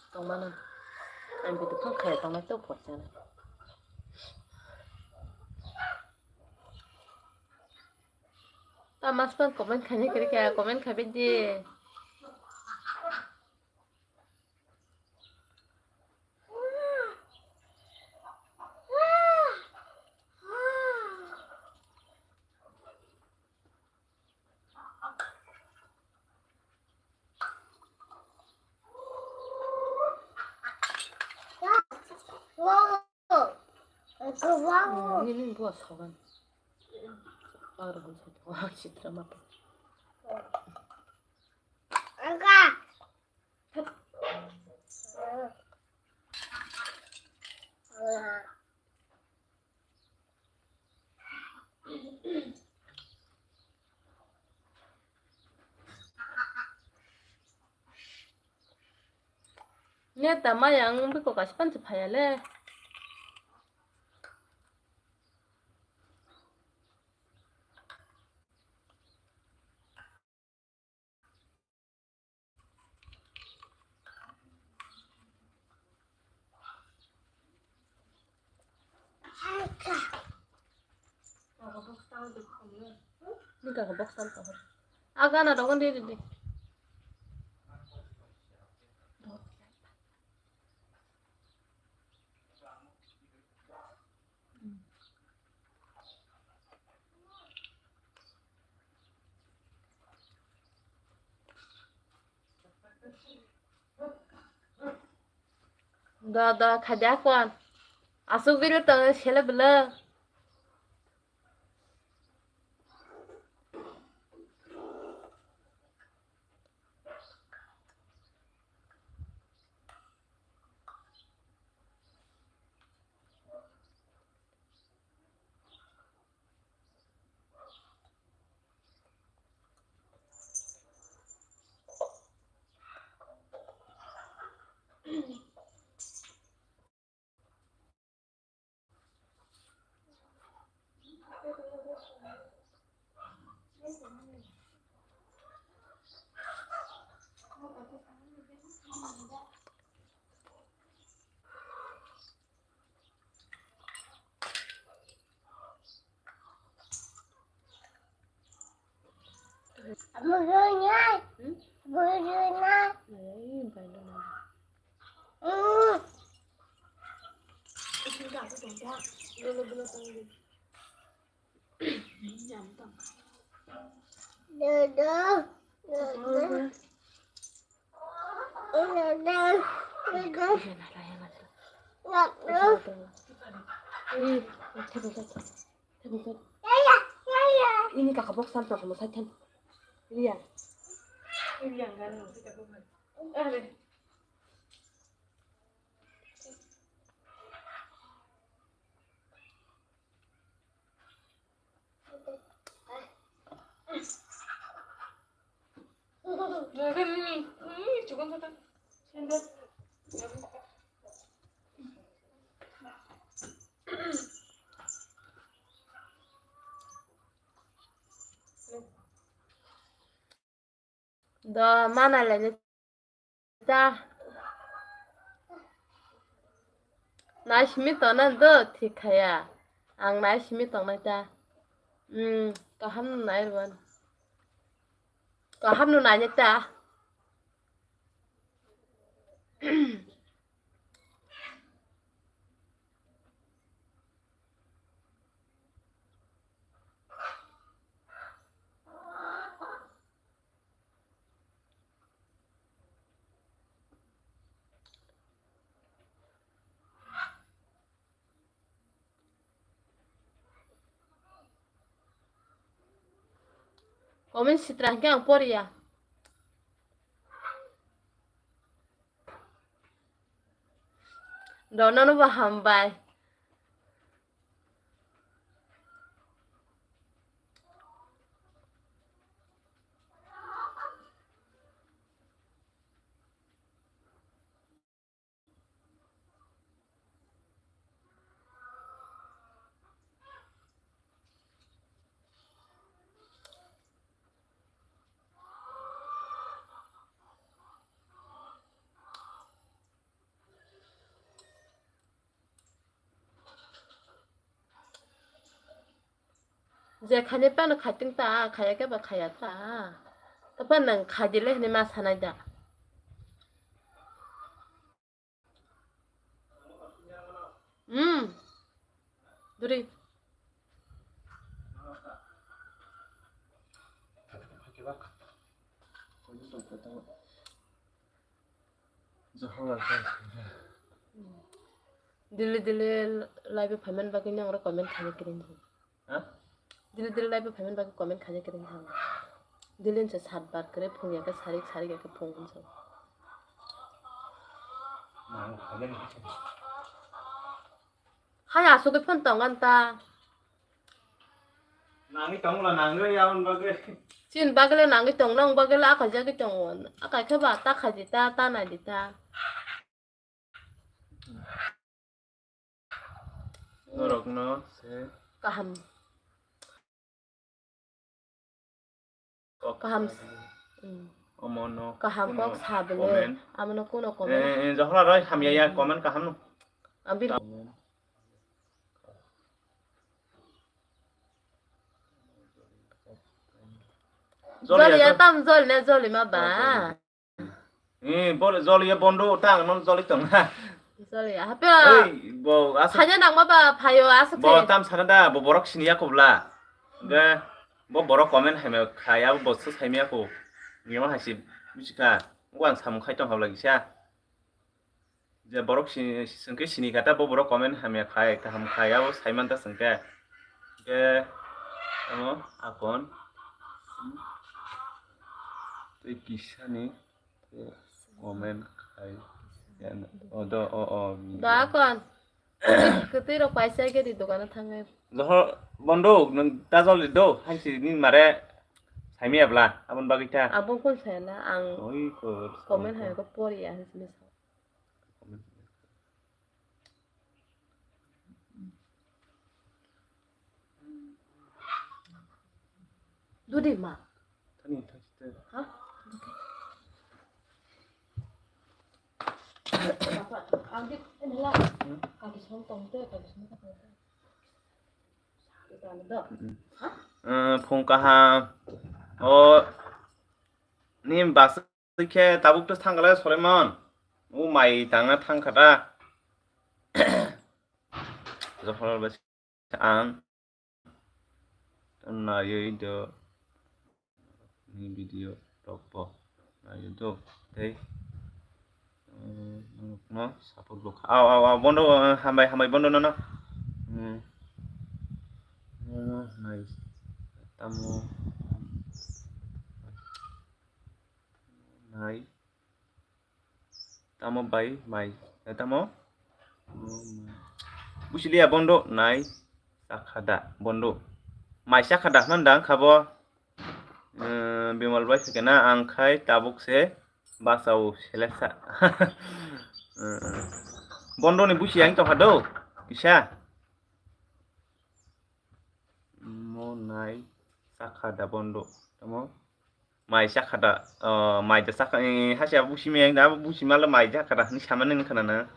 Tongmani. Ang bini phone khe tongnai to phorsani. Ta mas pan comment khaini kiri kya comment khabi di. Nini buat sogan. Baru pun satu. Wah, citra mata. Net ta maya ang biko kaisa panchi phaya le. Ni ka box tal to. Aga na dogon di di. Da da khadi akwan. Asuk bile to sele bela. Ini kakak box sampah kamu saja. Iya. Iya, enggak ada. Do mana le ta. Nai simi tona do thik khaya. Ang nai simi tongnai ta. Hmm, kaham no nai rwan. Kaham no nai ta. Comment sitra hingke ang poriya. Dono no bo hambai. Je khaini phano khaitwng ta, khaya khe ba khaya ta. Tapa nang khaidile hwnwi ma sanai da. Hmm. Duri. Dili dili live phaimani bagwi nang oro comment khaina kiring. Ha? Dili dili live phaimani bagwi comment khaina kiring thang. Dili nse sat bar kre phung ya khe sarik, sarik ya khe phung nse. Hai asugwi phone tong an ta. Nangwi tong la nangwi ya on bagwi. Chin bagwi le nangwi tong nang bagwi le akai jagwi tong on. Akai khe ba ta khaji ta, ta nai di ta. Norokno se kaham. Kok kaham. Hmm. Omono kaham kuno kok sa bele. Comment. Amono kuno comment. Eh, eh, Johora roi hamya ya comment kaham no. Ambil. Joli ya tam joli na joli ma ba. Eh, bol joli ya bondo ta no joli tong ha. Joli ya hape. Ei, bo asa. Khaja nang ma ba phayo asa. Bo tam sana da bo borok sini ya kubla. Ga bo borok comment hai ma khaya bo se sai ma ko. Ngi ma hai si buchika. Wan samung khai tong habla gisa. Je borok sini, singke sini kata bo borok comment hamya khai, kaham khai, abo sai manta singke. Ke, ano, akon. Tei kisani, comment khai. Yan, o do, o, o. Da akon. Ketui rok paisa ke di dogano thangai. Doho, bondo, nang tajol di do, hansi ni mare, sai mi abla, abon bagita. Abon kon sai na, ang oi, ko, comment ko. Hai ko pori ya, hansi ni. Dudi ma. Tani thakte. Ha? Papa, ang di enla. Hmm? Kaki song tong te, kaki song tong te. Sa do. Hmm. Ha? Eh, phung kaham. O, ni bas Twi khe tabuk to thangkha le Solemon. O mai tangna thangkha da. Johor bai ang naiwi do ni video rok bo naiwi do tei, eh, no support bo kha. Aw, aw, aw, bondo, eh, hambai, hambai, bondo nono. Hmm. Nono nai tamo. Nai. Tamo bai mai. Eh, tamo? Busi liya bondo nai. Sakha da bondo. Mai sakha da hwnda wngkha bo. Bimal bai khe na ang khai tabuk se basa o seleksa. Bondo ni busi ang tongkha do kisa. Mo nai sakha da bondo. Tamo mai sakha da, mai da sakha, hasi abo busi me da busi mala mai da sakha da ni samani ni khana na.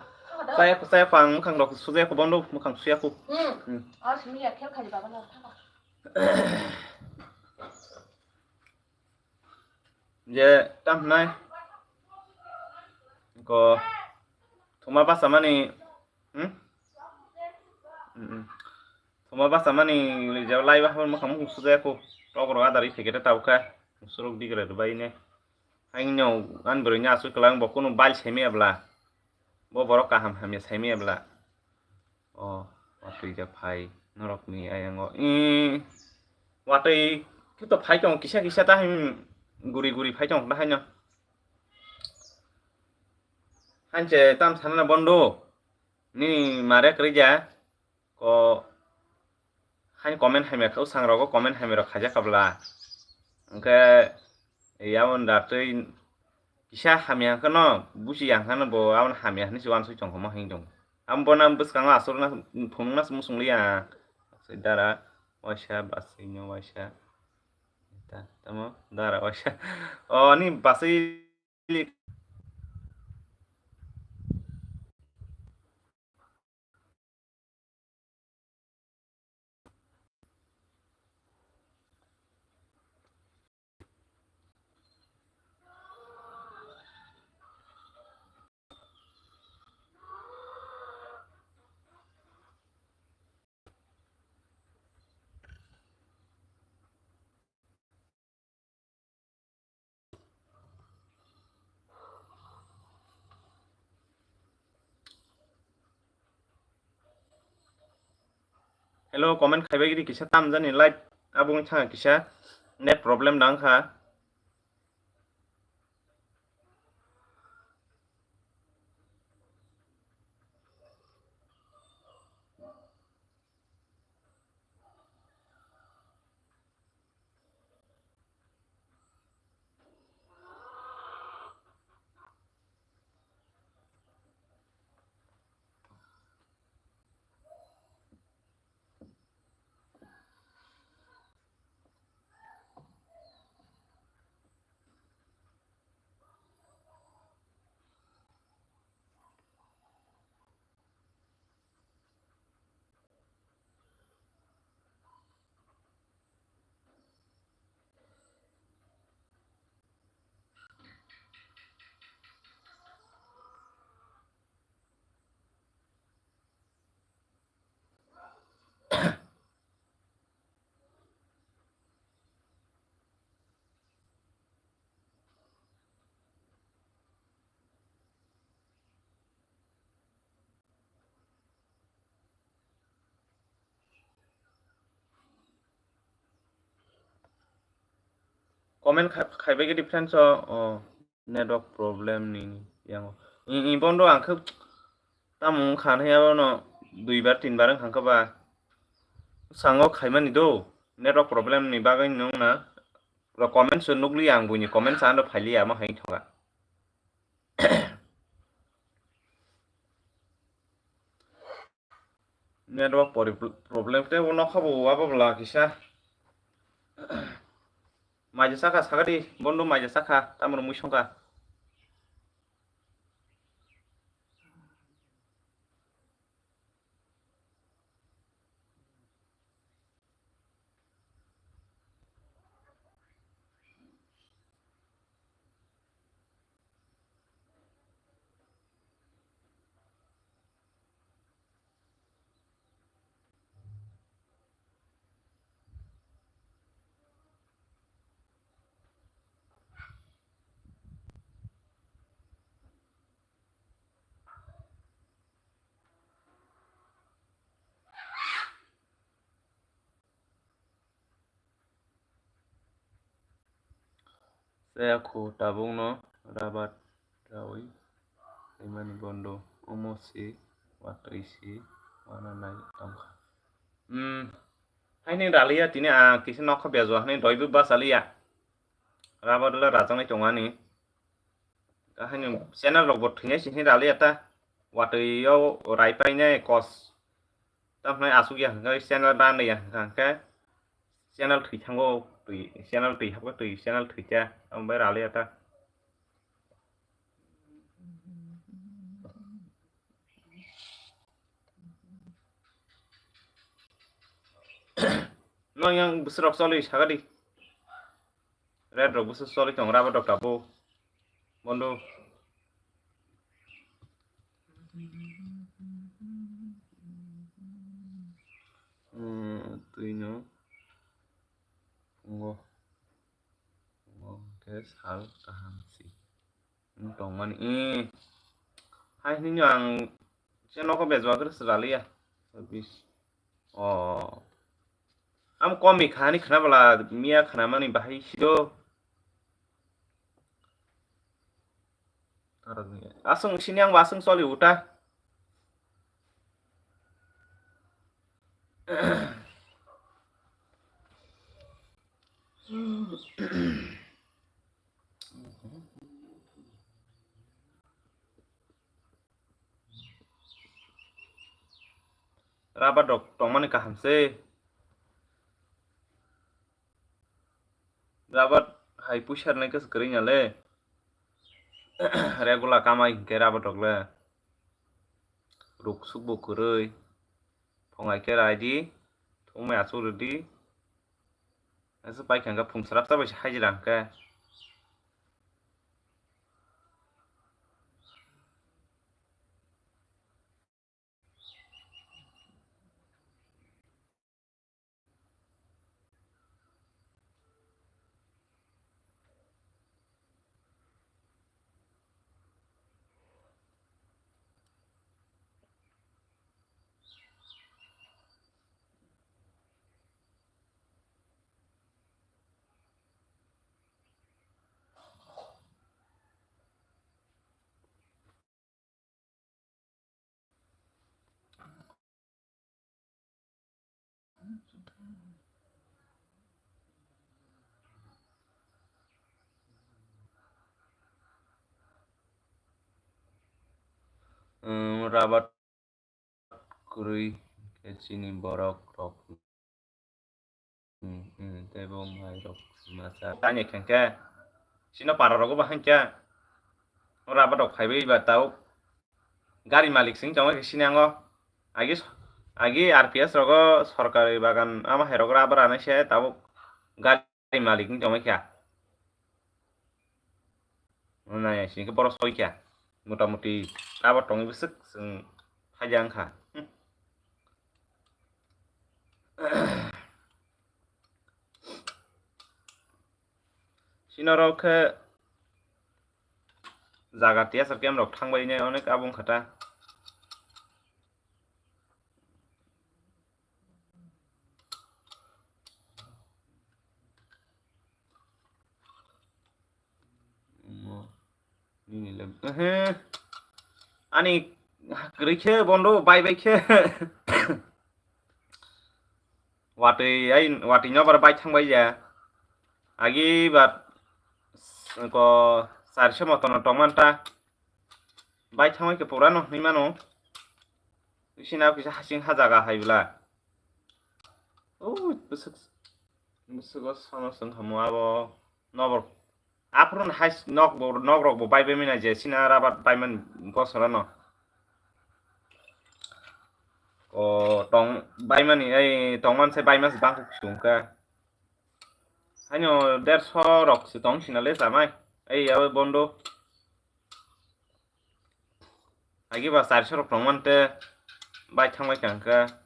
Saya ko saya ko ang mukhang rok sujaya ko bondo mukhang suya ko. Hmm. Oh, simi ya khel khali baba na thaka. Je tam nai ko thuma basa mani. Hmm? Hmm. Thuma basa mani je lai ba mukhang mukhang sujaya ko. Rok rok adari phekete tabukha. Surok digre bai ne. Haino an bwrwi ni aswk kwlang bo kunu bal semi abla. Bo borok kaham hamya semi abla. O watwi ja phai norok ni ayango. I watwi khe to phai tong kisa kisa ta hin guri guri phai tong ta haino. Hanche tam sana bondo. Ni mare krija. Ko haini comment hamya khe, bwsang rogo comment hamya rok khaijak kabla. Hwnkhe yabon da twi kisa hamya hwnkhe no, buchi yang hwnkhe no bo aboni hamya hinwi se uansuk tong kha mo hing tong. Amo bono bwskango aswk no phunukna se muchung liya. Dara waisa, baswino waisa. Ta-, tamo dara waisa. O ni baswi Hello, comment khaibai gidi kisa tamjani live aboni thanga kisa net problem dang kha. Comment khai-, khaibai gidi friends o, o, network problem ni yango. I, i bondo ang khe tamo wngkha hinwi abono duibar tinbar wngkha khe ba. Sango khaimani do, network problem ni bagwi nung na. Ro comment se nukli ang buini comment sa ano phaili amo hai thoga. Network pori problem te bo nokha bo wabo bla kisa. Maija saka sagadi bondo maija saka tamro mui songka. Saya kho tabukno rabat rawi rimani bondo omo si watwi si wana nai tongkha. Hmm, haini raliya tini ang kisa nokha bejwa hani doibu basa liya. Rubber le rajaknai tongo ani. Haino channel rok bo thwinai sini raliya ta. Watwi o rai painai kos. Tamhinai asuk ya hwnkhe channel randa ya hwnkhe channel thwi thango twi channel twi hapkhe twi channel thwi cha. Amo bai raliya ta. No yang bwswk rok choli sagadi. Red rok bwswk choli tong rubber rok tabuk. Bondo. Hmm, twi no. Ngo. Ngo ke sal kaham si. Wng tongmani, ee. Hai hwnwi no ang se nogo bejwa khe swraliya. Bis. O. Am komi khani khna bwla miya khna mani bahai sido. Aswng sini ang aswng choli uta. Rubber rok tongmani kaham se. Rubber hai puisa rwnai khe kwrwi ya le. Regular kamai hinkhe rubber rok le. Ruk suk bo kwrwi. Phung hai khe rai di. Thung mai achuk rw di. Aswk pai kha hwnkhe phung srapsa bai se hai jira hwnkhe. Rabat kwrwi khe chini borok rok. Hmm, hmm, tei bo mai rok masa. Tanya khe khe. Sino para rogo ba hangkhe. Ora ba rok phaibai ba tau. Gari malik sing tongma khe sini ango. Agi, agi R P S rogo sorkari bagan ama hai rogo rubber anai se tau gari malik sing tongma khe. Nai sini khe borok soi khe. Mota moti rubber tongwi bwswk chwng phaidi wngkha. Hmm. Sinorok khe jaga tiyasar camp rok thangbai nai onek abo wngkha ta. Nini le, ehe. Ani kwrwi khe bondo bai bai khe. Watwi ai watwi no bar bai thang bai ya. Agi ba ko charso motono tongmanta. Bai thangbai khe pura no hwnwi mano. Bisina kisa hasing ha jaga hai bwla. Ui, bwswk, bwswk o sono chwng khamu abo nobor. Aphuru no hai nok bo, nok rok bo bai bai manya je sina rabat bai man bosoro no. O tong bai mani, ei tong man se bai mas bang kuk sung ka. Haino derso rok se tong sina le chamai. Ei abo bondo. Agi ba charso rok tong mante bai thang bai kha hwnkhe.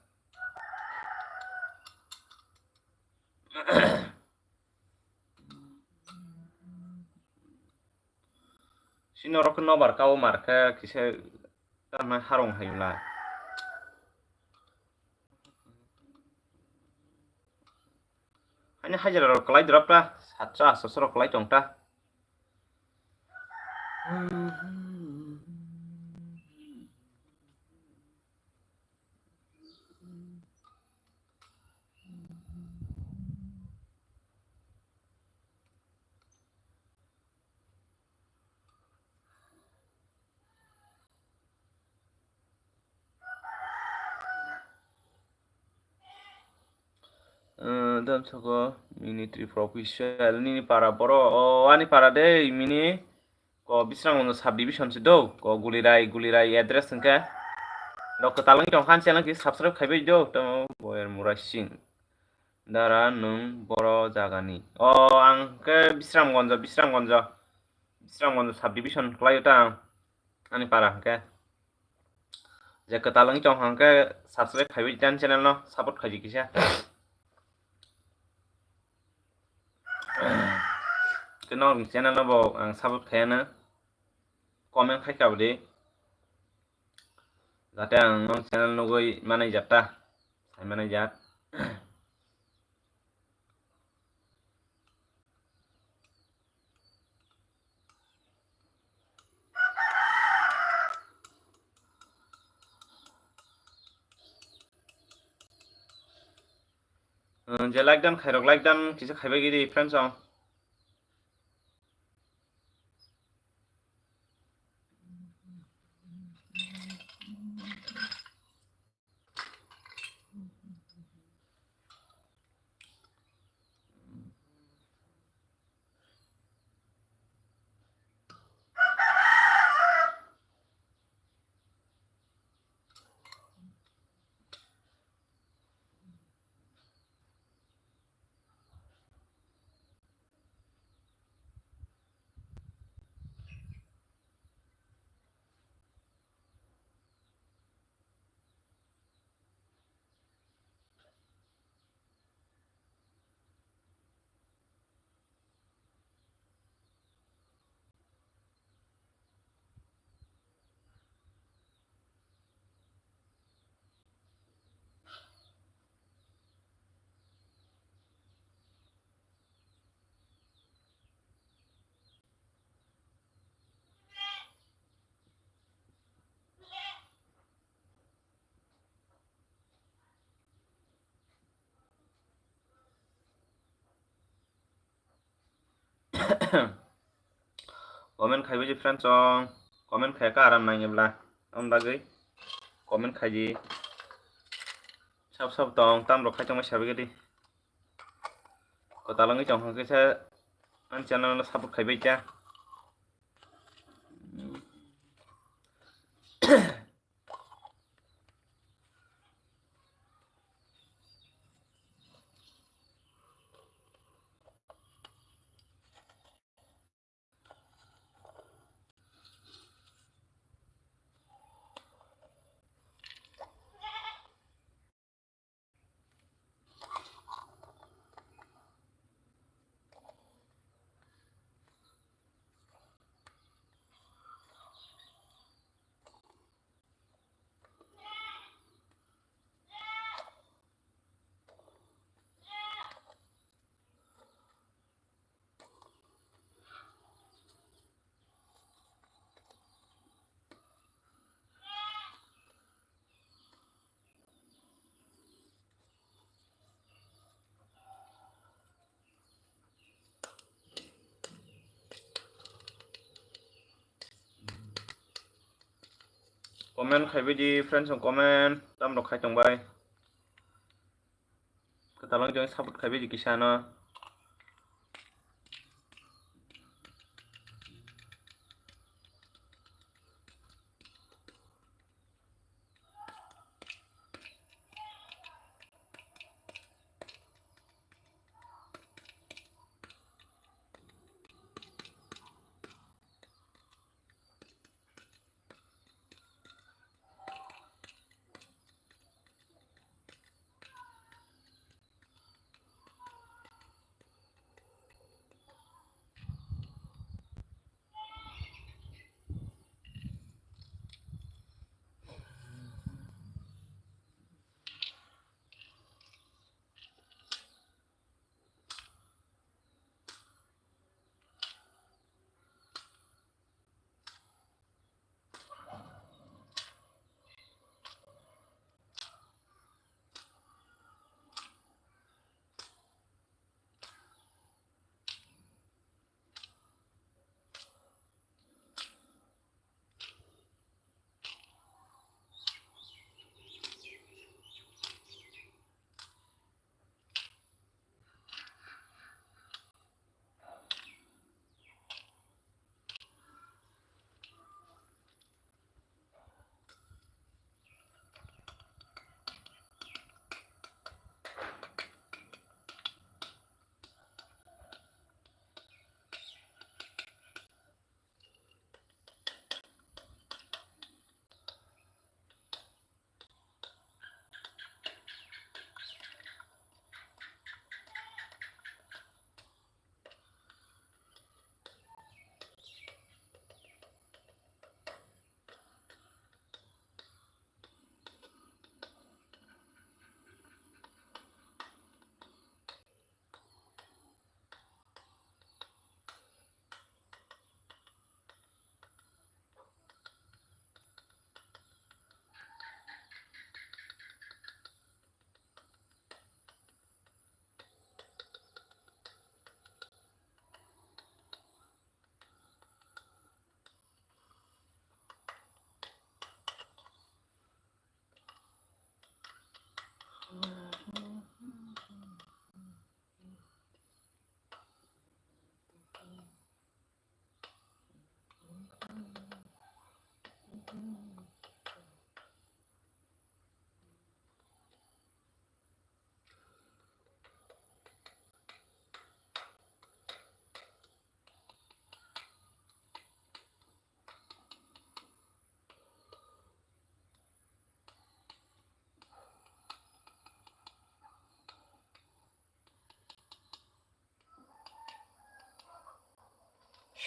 Sino rok nobar kao mar khe kisa tamo harung hayula. Ani hajira rok kalai drop ta, satsa asasro kalai tong ta. Dam soko mini Tripura official nini para boro o ani para de mini ko Bisramganj sub division si do ko Gulirai Gulirai address hwnkhe rok kwtal wngwi tong khan channel ki subscribe khaibai do tamo boyer Murai Singh dara nwng boro jagani o ang khe Bisramganj Bisramganj Bisramganj sub division khlai ta ang ani para hwnkhe. Je kwtal wngwi tong hwnkhe subscribe khaiwi tani channel no support khaidi kisa. Keno channel no bo ang support khaiya na comment khai kabdi. Jate ang no channel nugwi manai jata. Sai manai jat. Je like dan khairok like dan kisa khaibai gidi friends song. Comment khaibai di friends song, comment khaika aram nang ebla, om bagwi comment khaidi. Sab sab tong, tam rok khai tongmai sabai gadi. Kwtal wngwi tong hwnkhe sa ani channel no support khaibai ta. Comment khaibai di friends song, comment tam rok khai tong bai. Kwtal wng jong support khaibai di kisa no.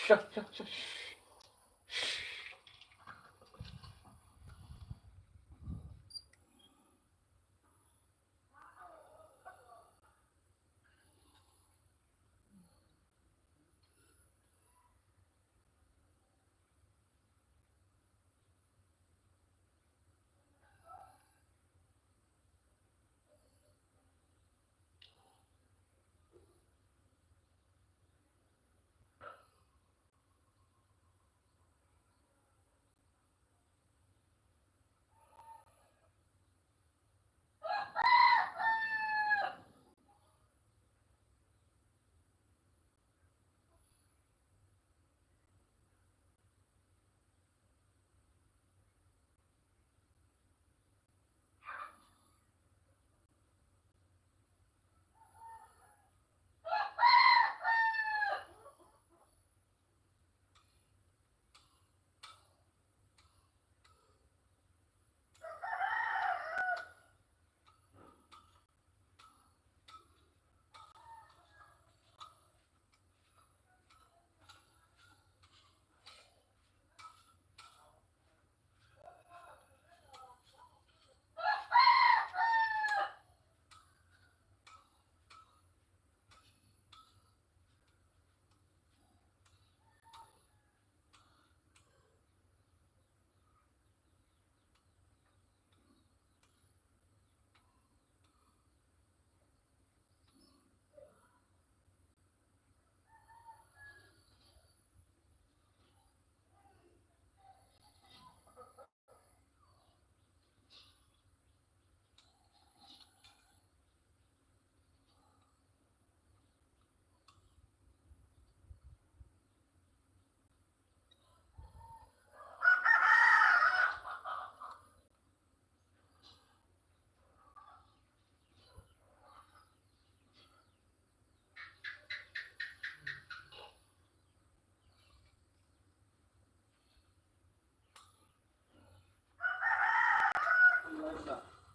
Chak, chak, chak.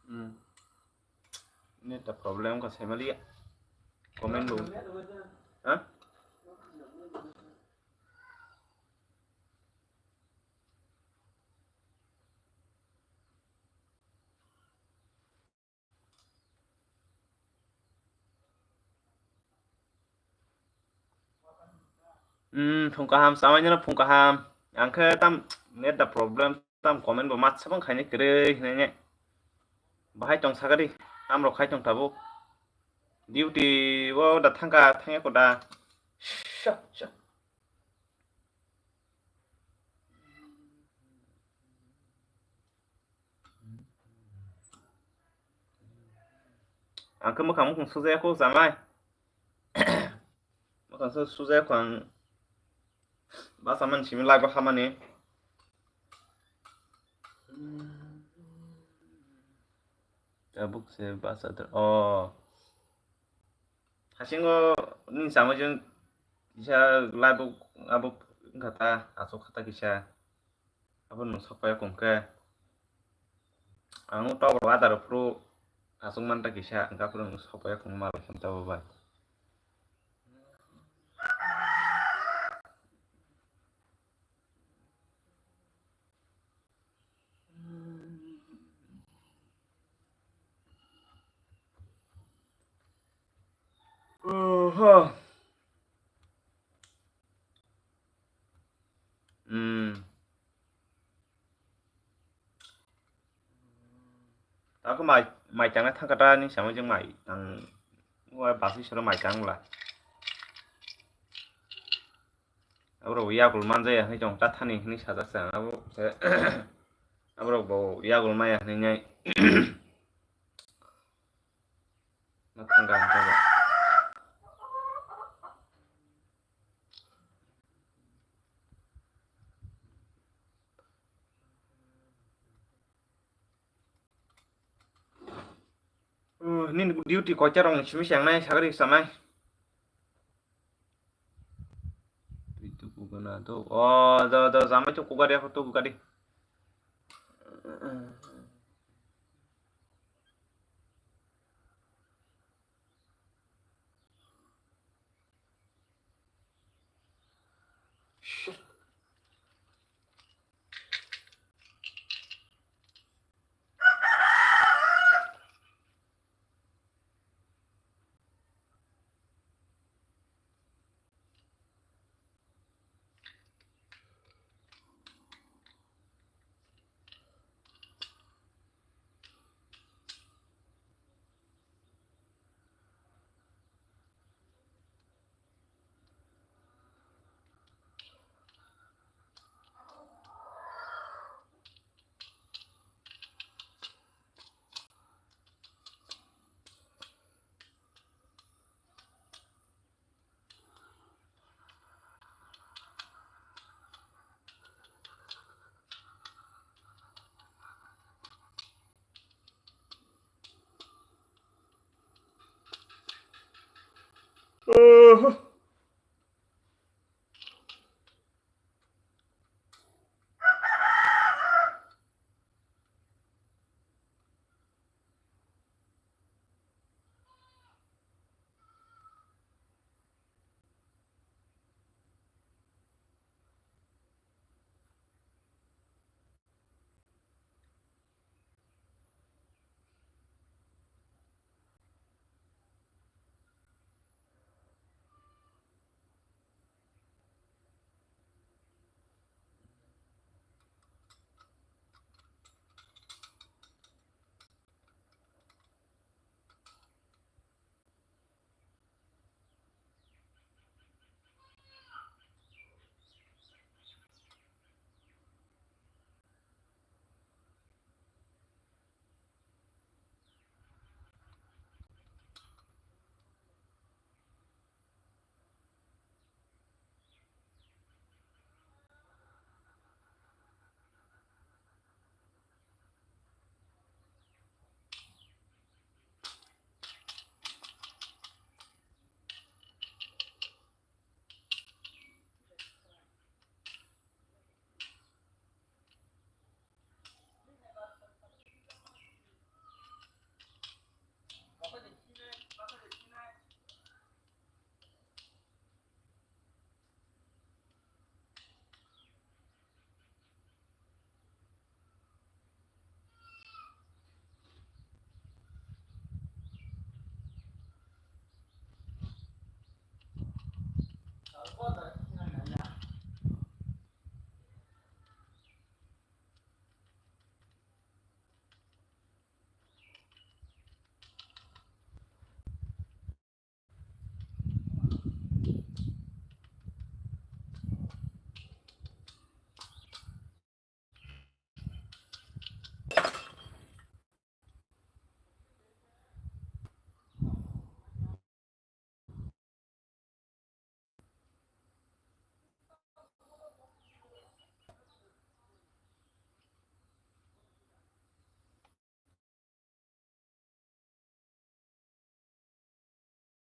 Hmm. Net ta problem ka semaliya. Comment bo. Ha? Hmm, phung kaham, samai nino phung kaham. Ang khe tam net da problem, tam comment bo matsa bang khaini kwrwi hinwi ne. Bahai tong sakari, tam rok khai tong tabuk. Duty o da thangka, thangya ko da. Shak, shak. Ang khe mwkhang mukhung sujaya kho jamai. Mwkhang su-, sujaya kho ang. Basa man simi live o hamani. Tabuk se basa ter-, oh. Hasingo ning samajwng kisa live o abo wngkha ta, aswk kha ta kisa. Abo nwng sokpaiya kung khe. Ang tok rok adar phuru aswk man ta kisa, hwnkha phuru nwng sokpaiya kung mal khe ta bo bai. Oho. Hmm. Ako mai, mai tangna thangkha ta ni samai jeng mai tang. Wa basi soro mai tang la. Abo rok yakul manjaya hinwi chong ta thani hinwi sajak sa. Abo se, abo rok bo yakul maya hinwi nai. Mathang gam jago. Oh, nini duty koita rok ni simi se ang nai sagari samai. Twi tu kugana to. Oh, do, do, samai to kugari, ako to kugari.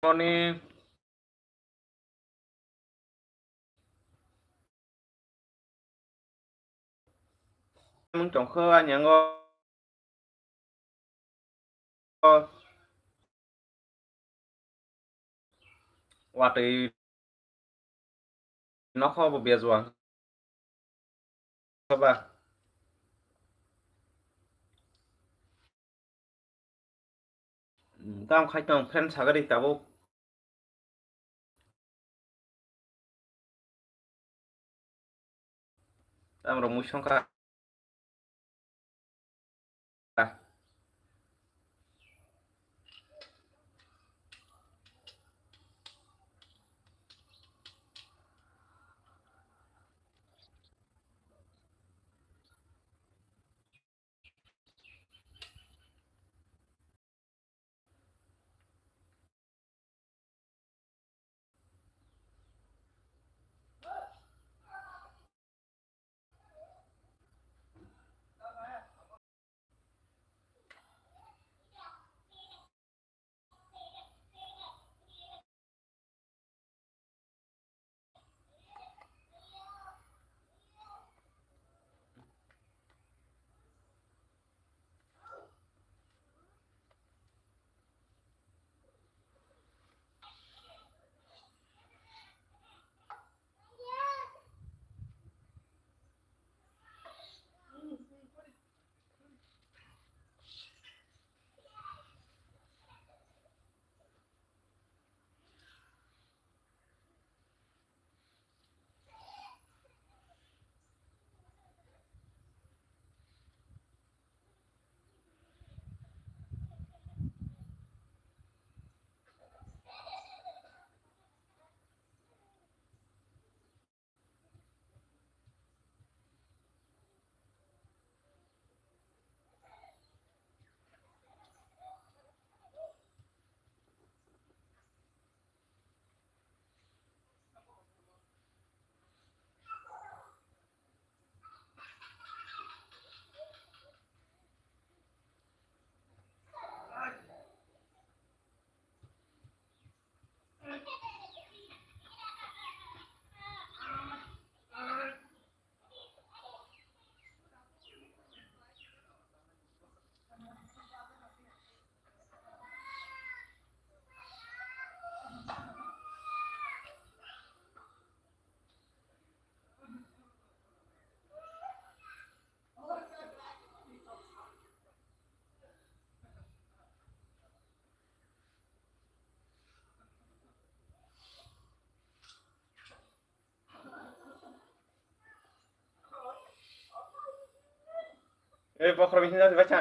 Moni. Mung tongkho ani ango. Watwi nokho bo bejwang. Ba. Tamo khai tong fan sagari tabuk. Tamo rok mui songkha. Ei, bokhorok bising jati bacha.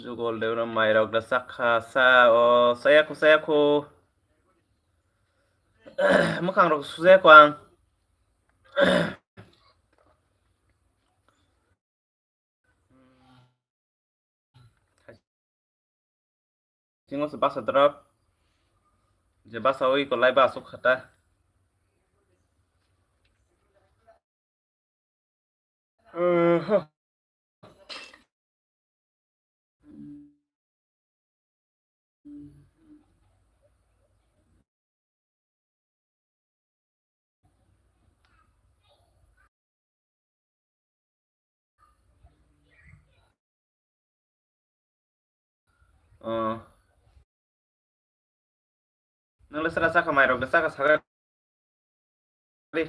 Jugol de oro mairok da sakha sa o, sayakhu, sayakhu. Mwkhang rok sujayakhu ang. Singo se basa drop. Je basa oi ko lai ba asuk khata. Oh. Nang le sra chakha, mairok de chakha, saga di.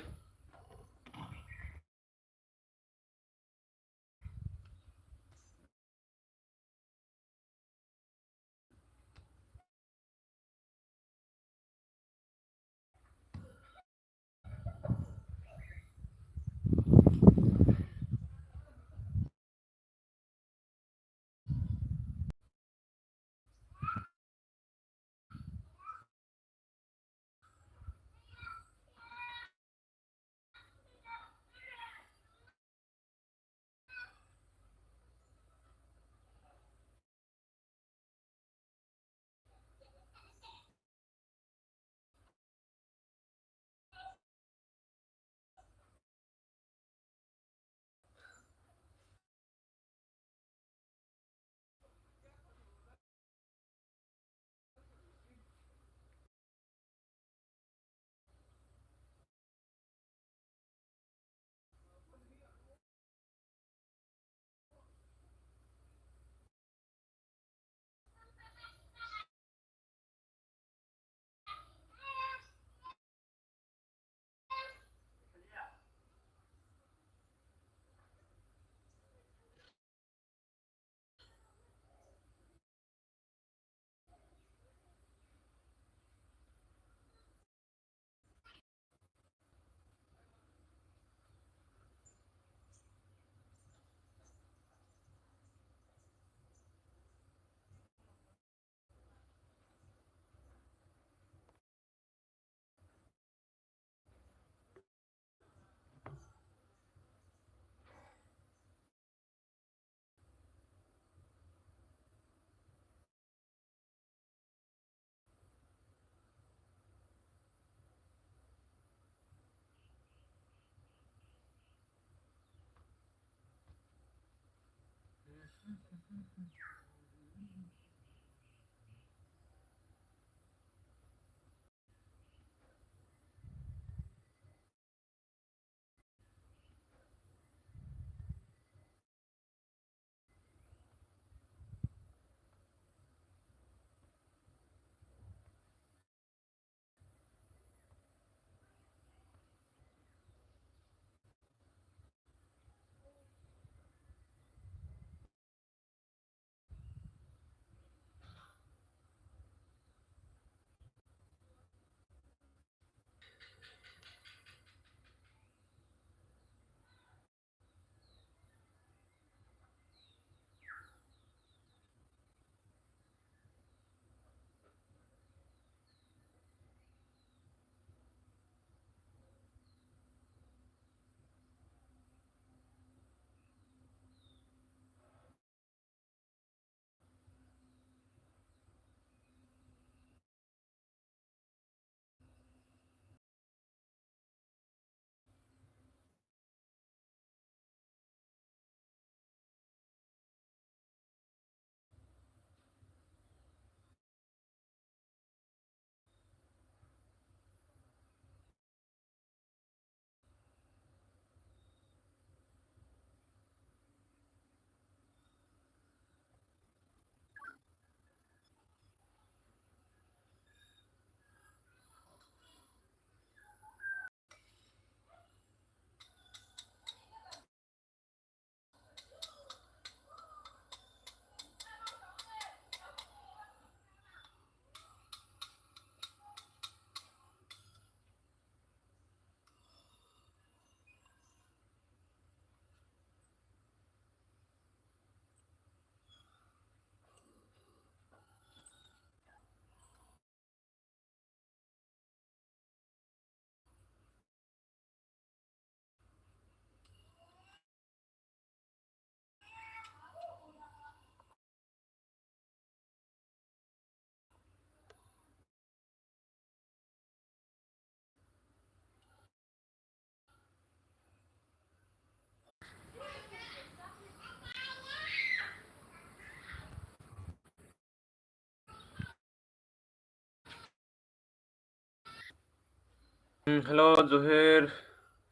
Hmm, hello, Juhir.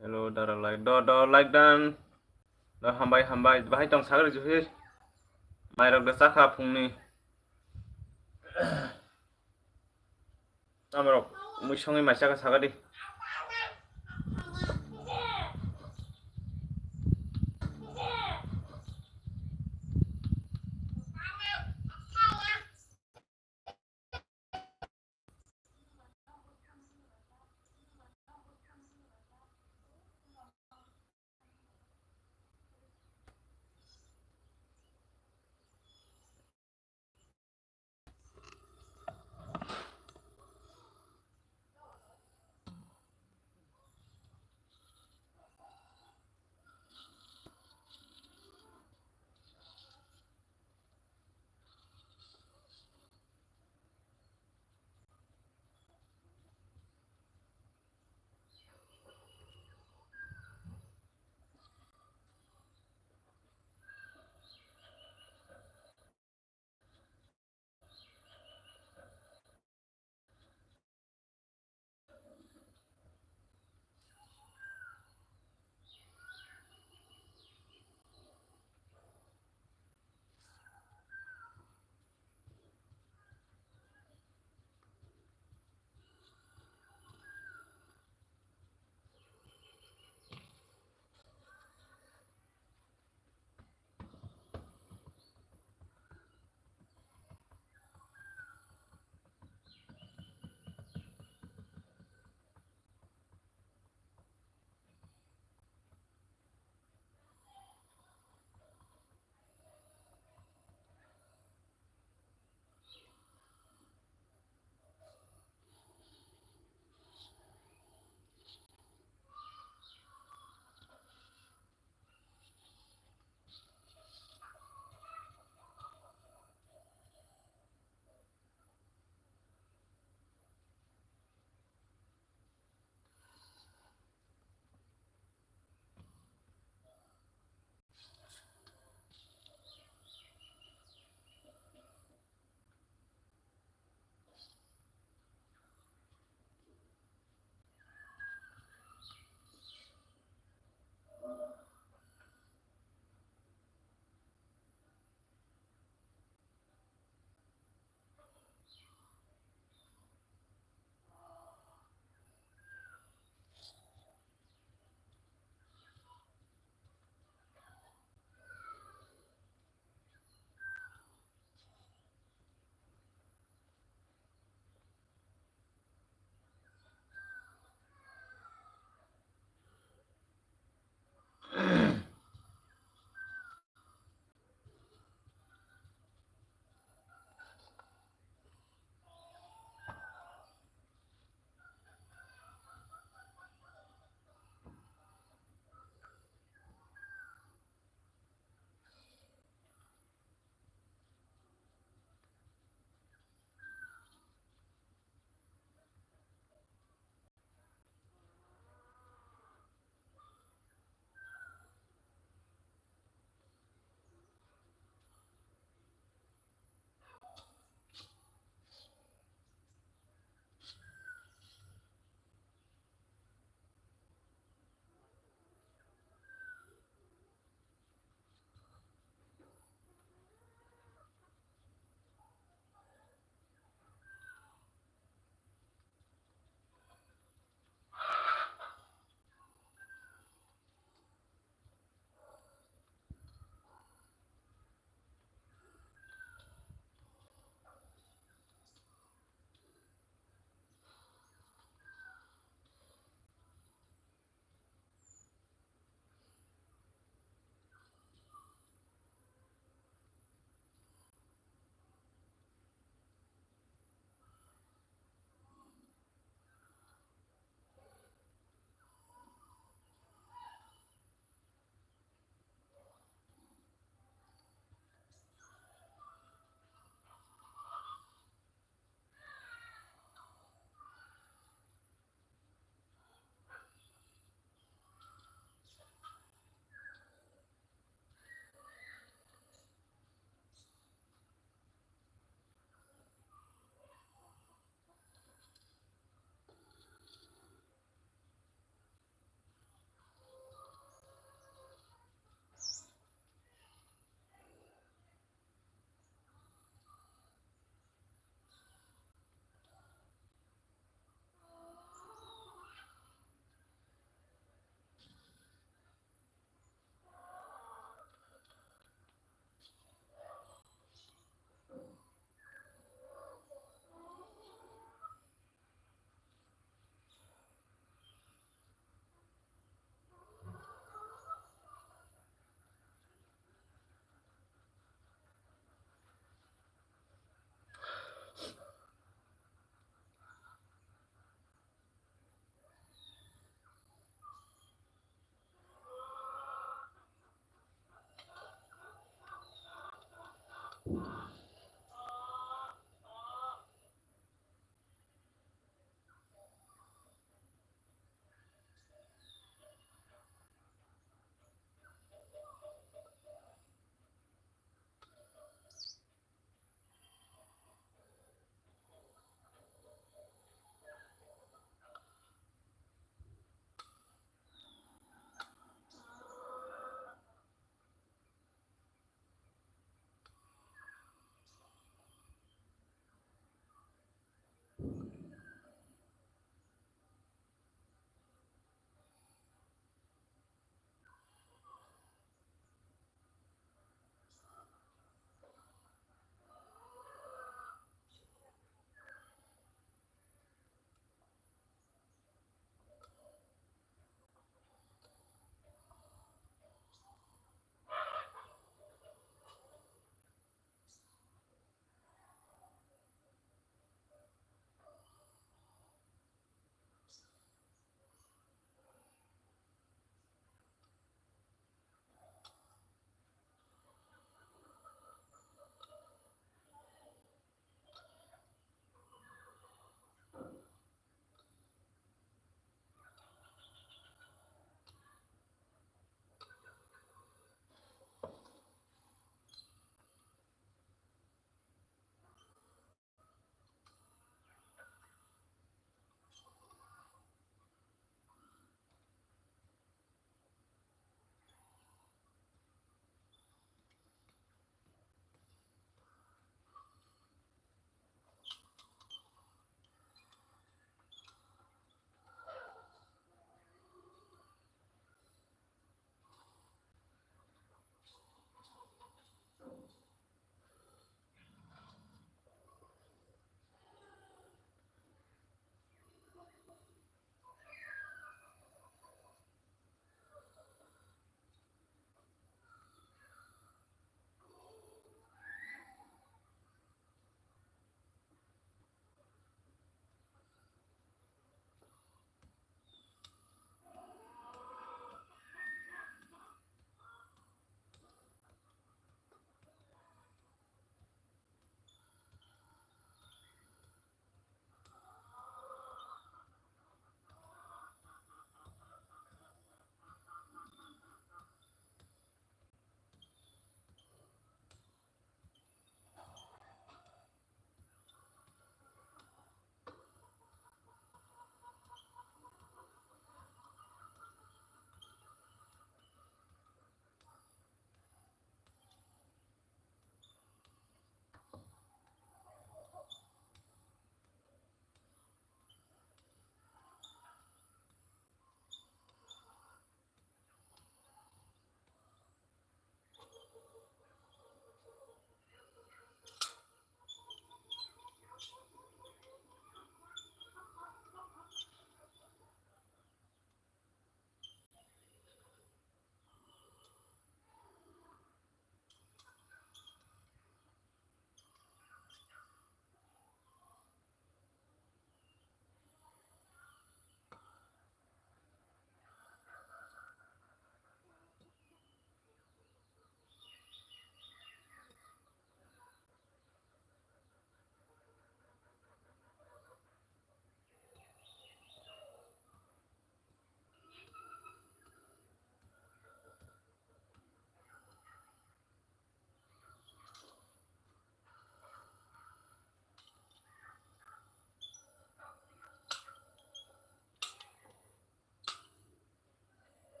Hello, dara like. Do, do, like dan. Do, hambai, hambai. Bahai tong sagri, Juhir. Mairok da chakha phungni. Amrok mui songwi mai chaka saka di.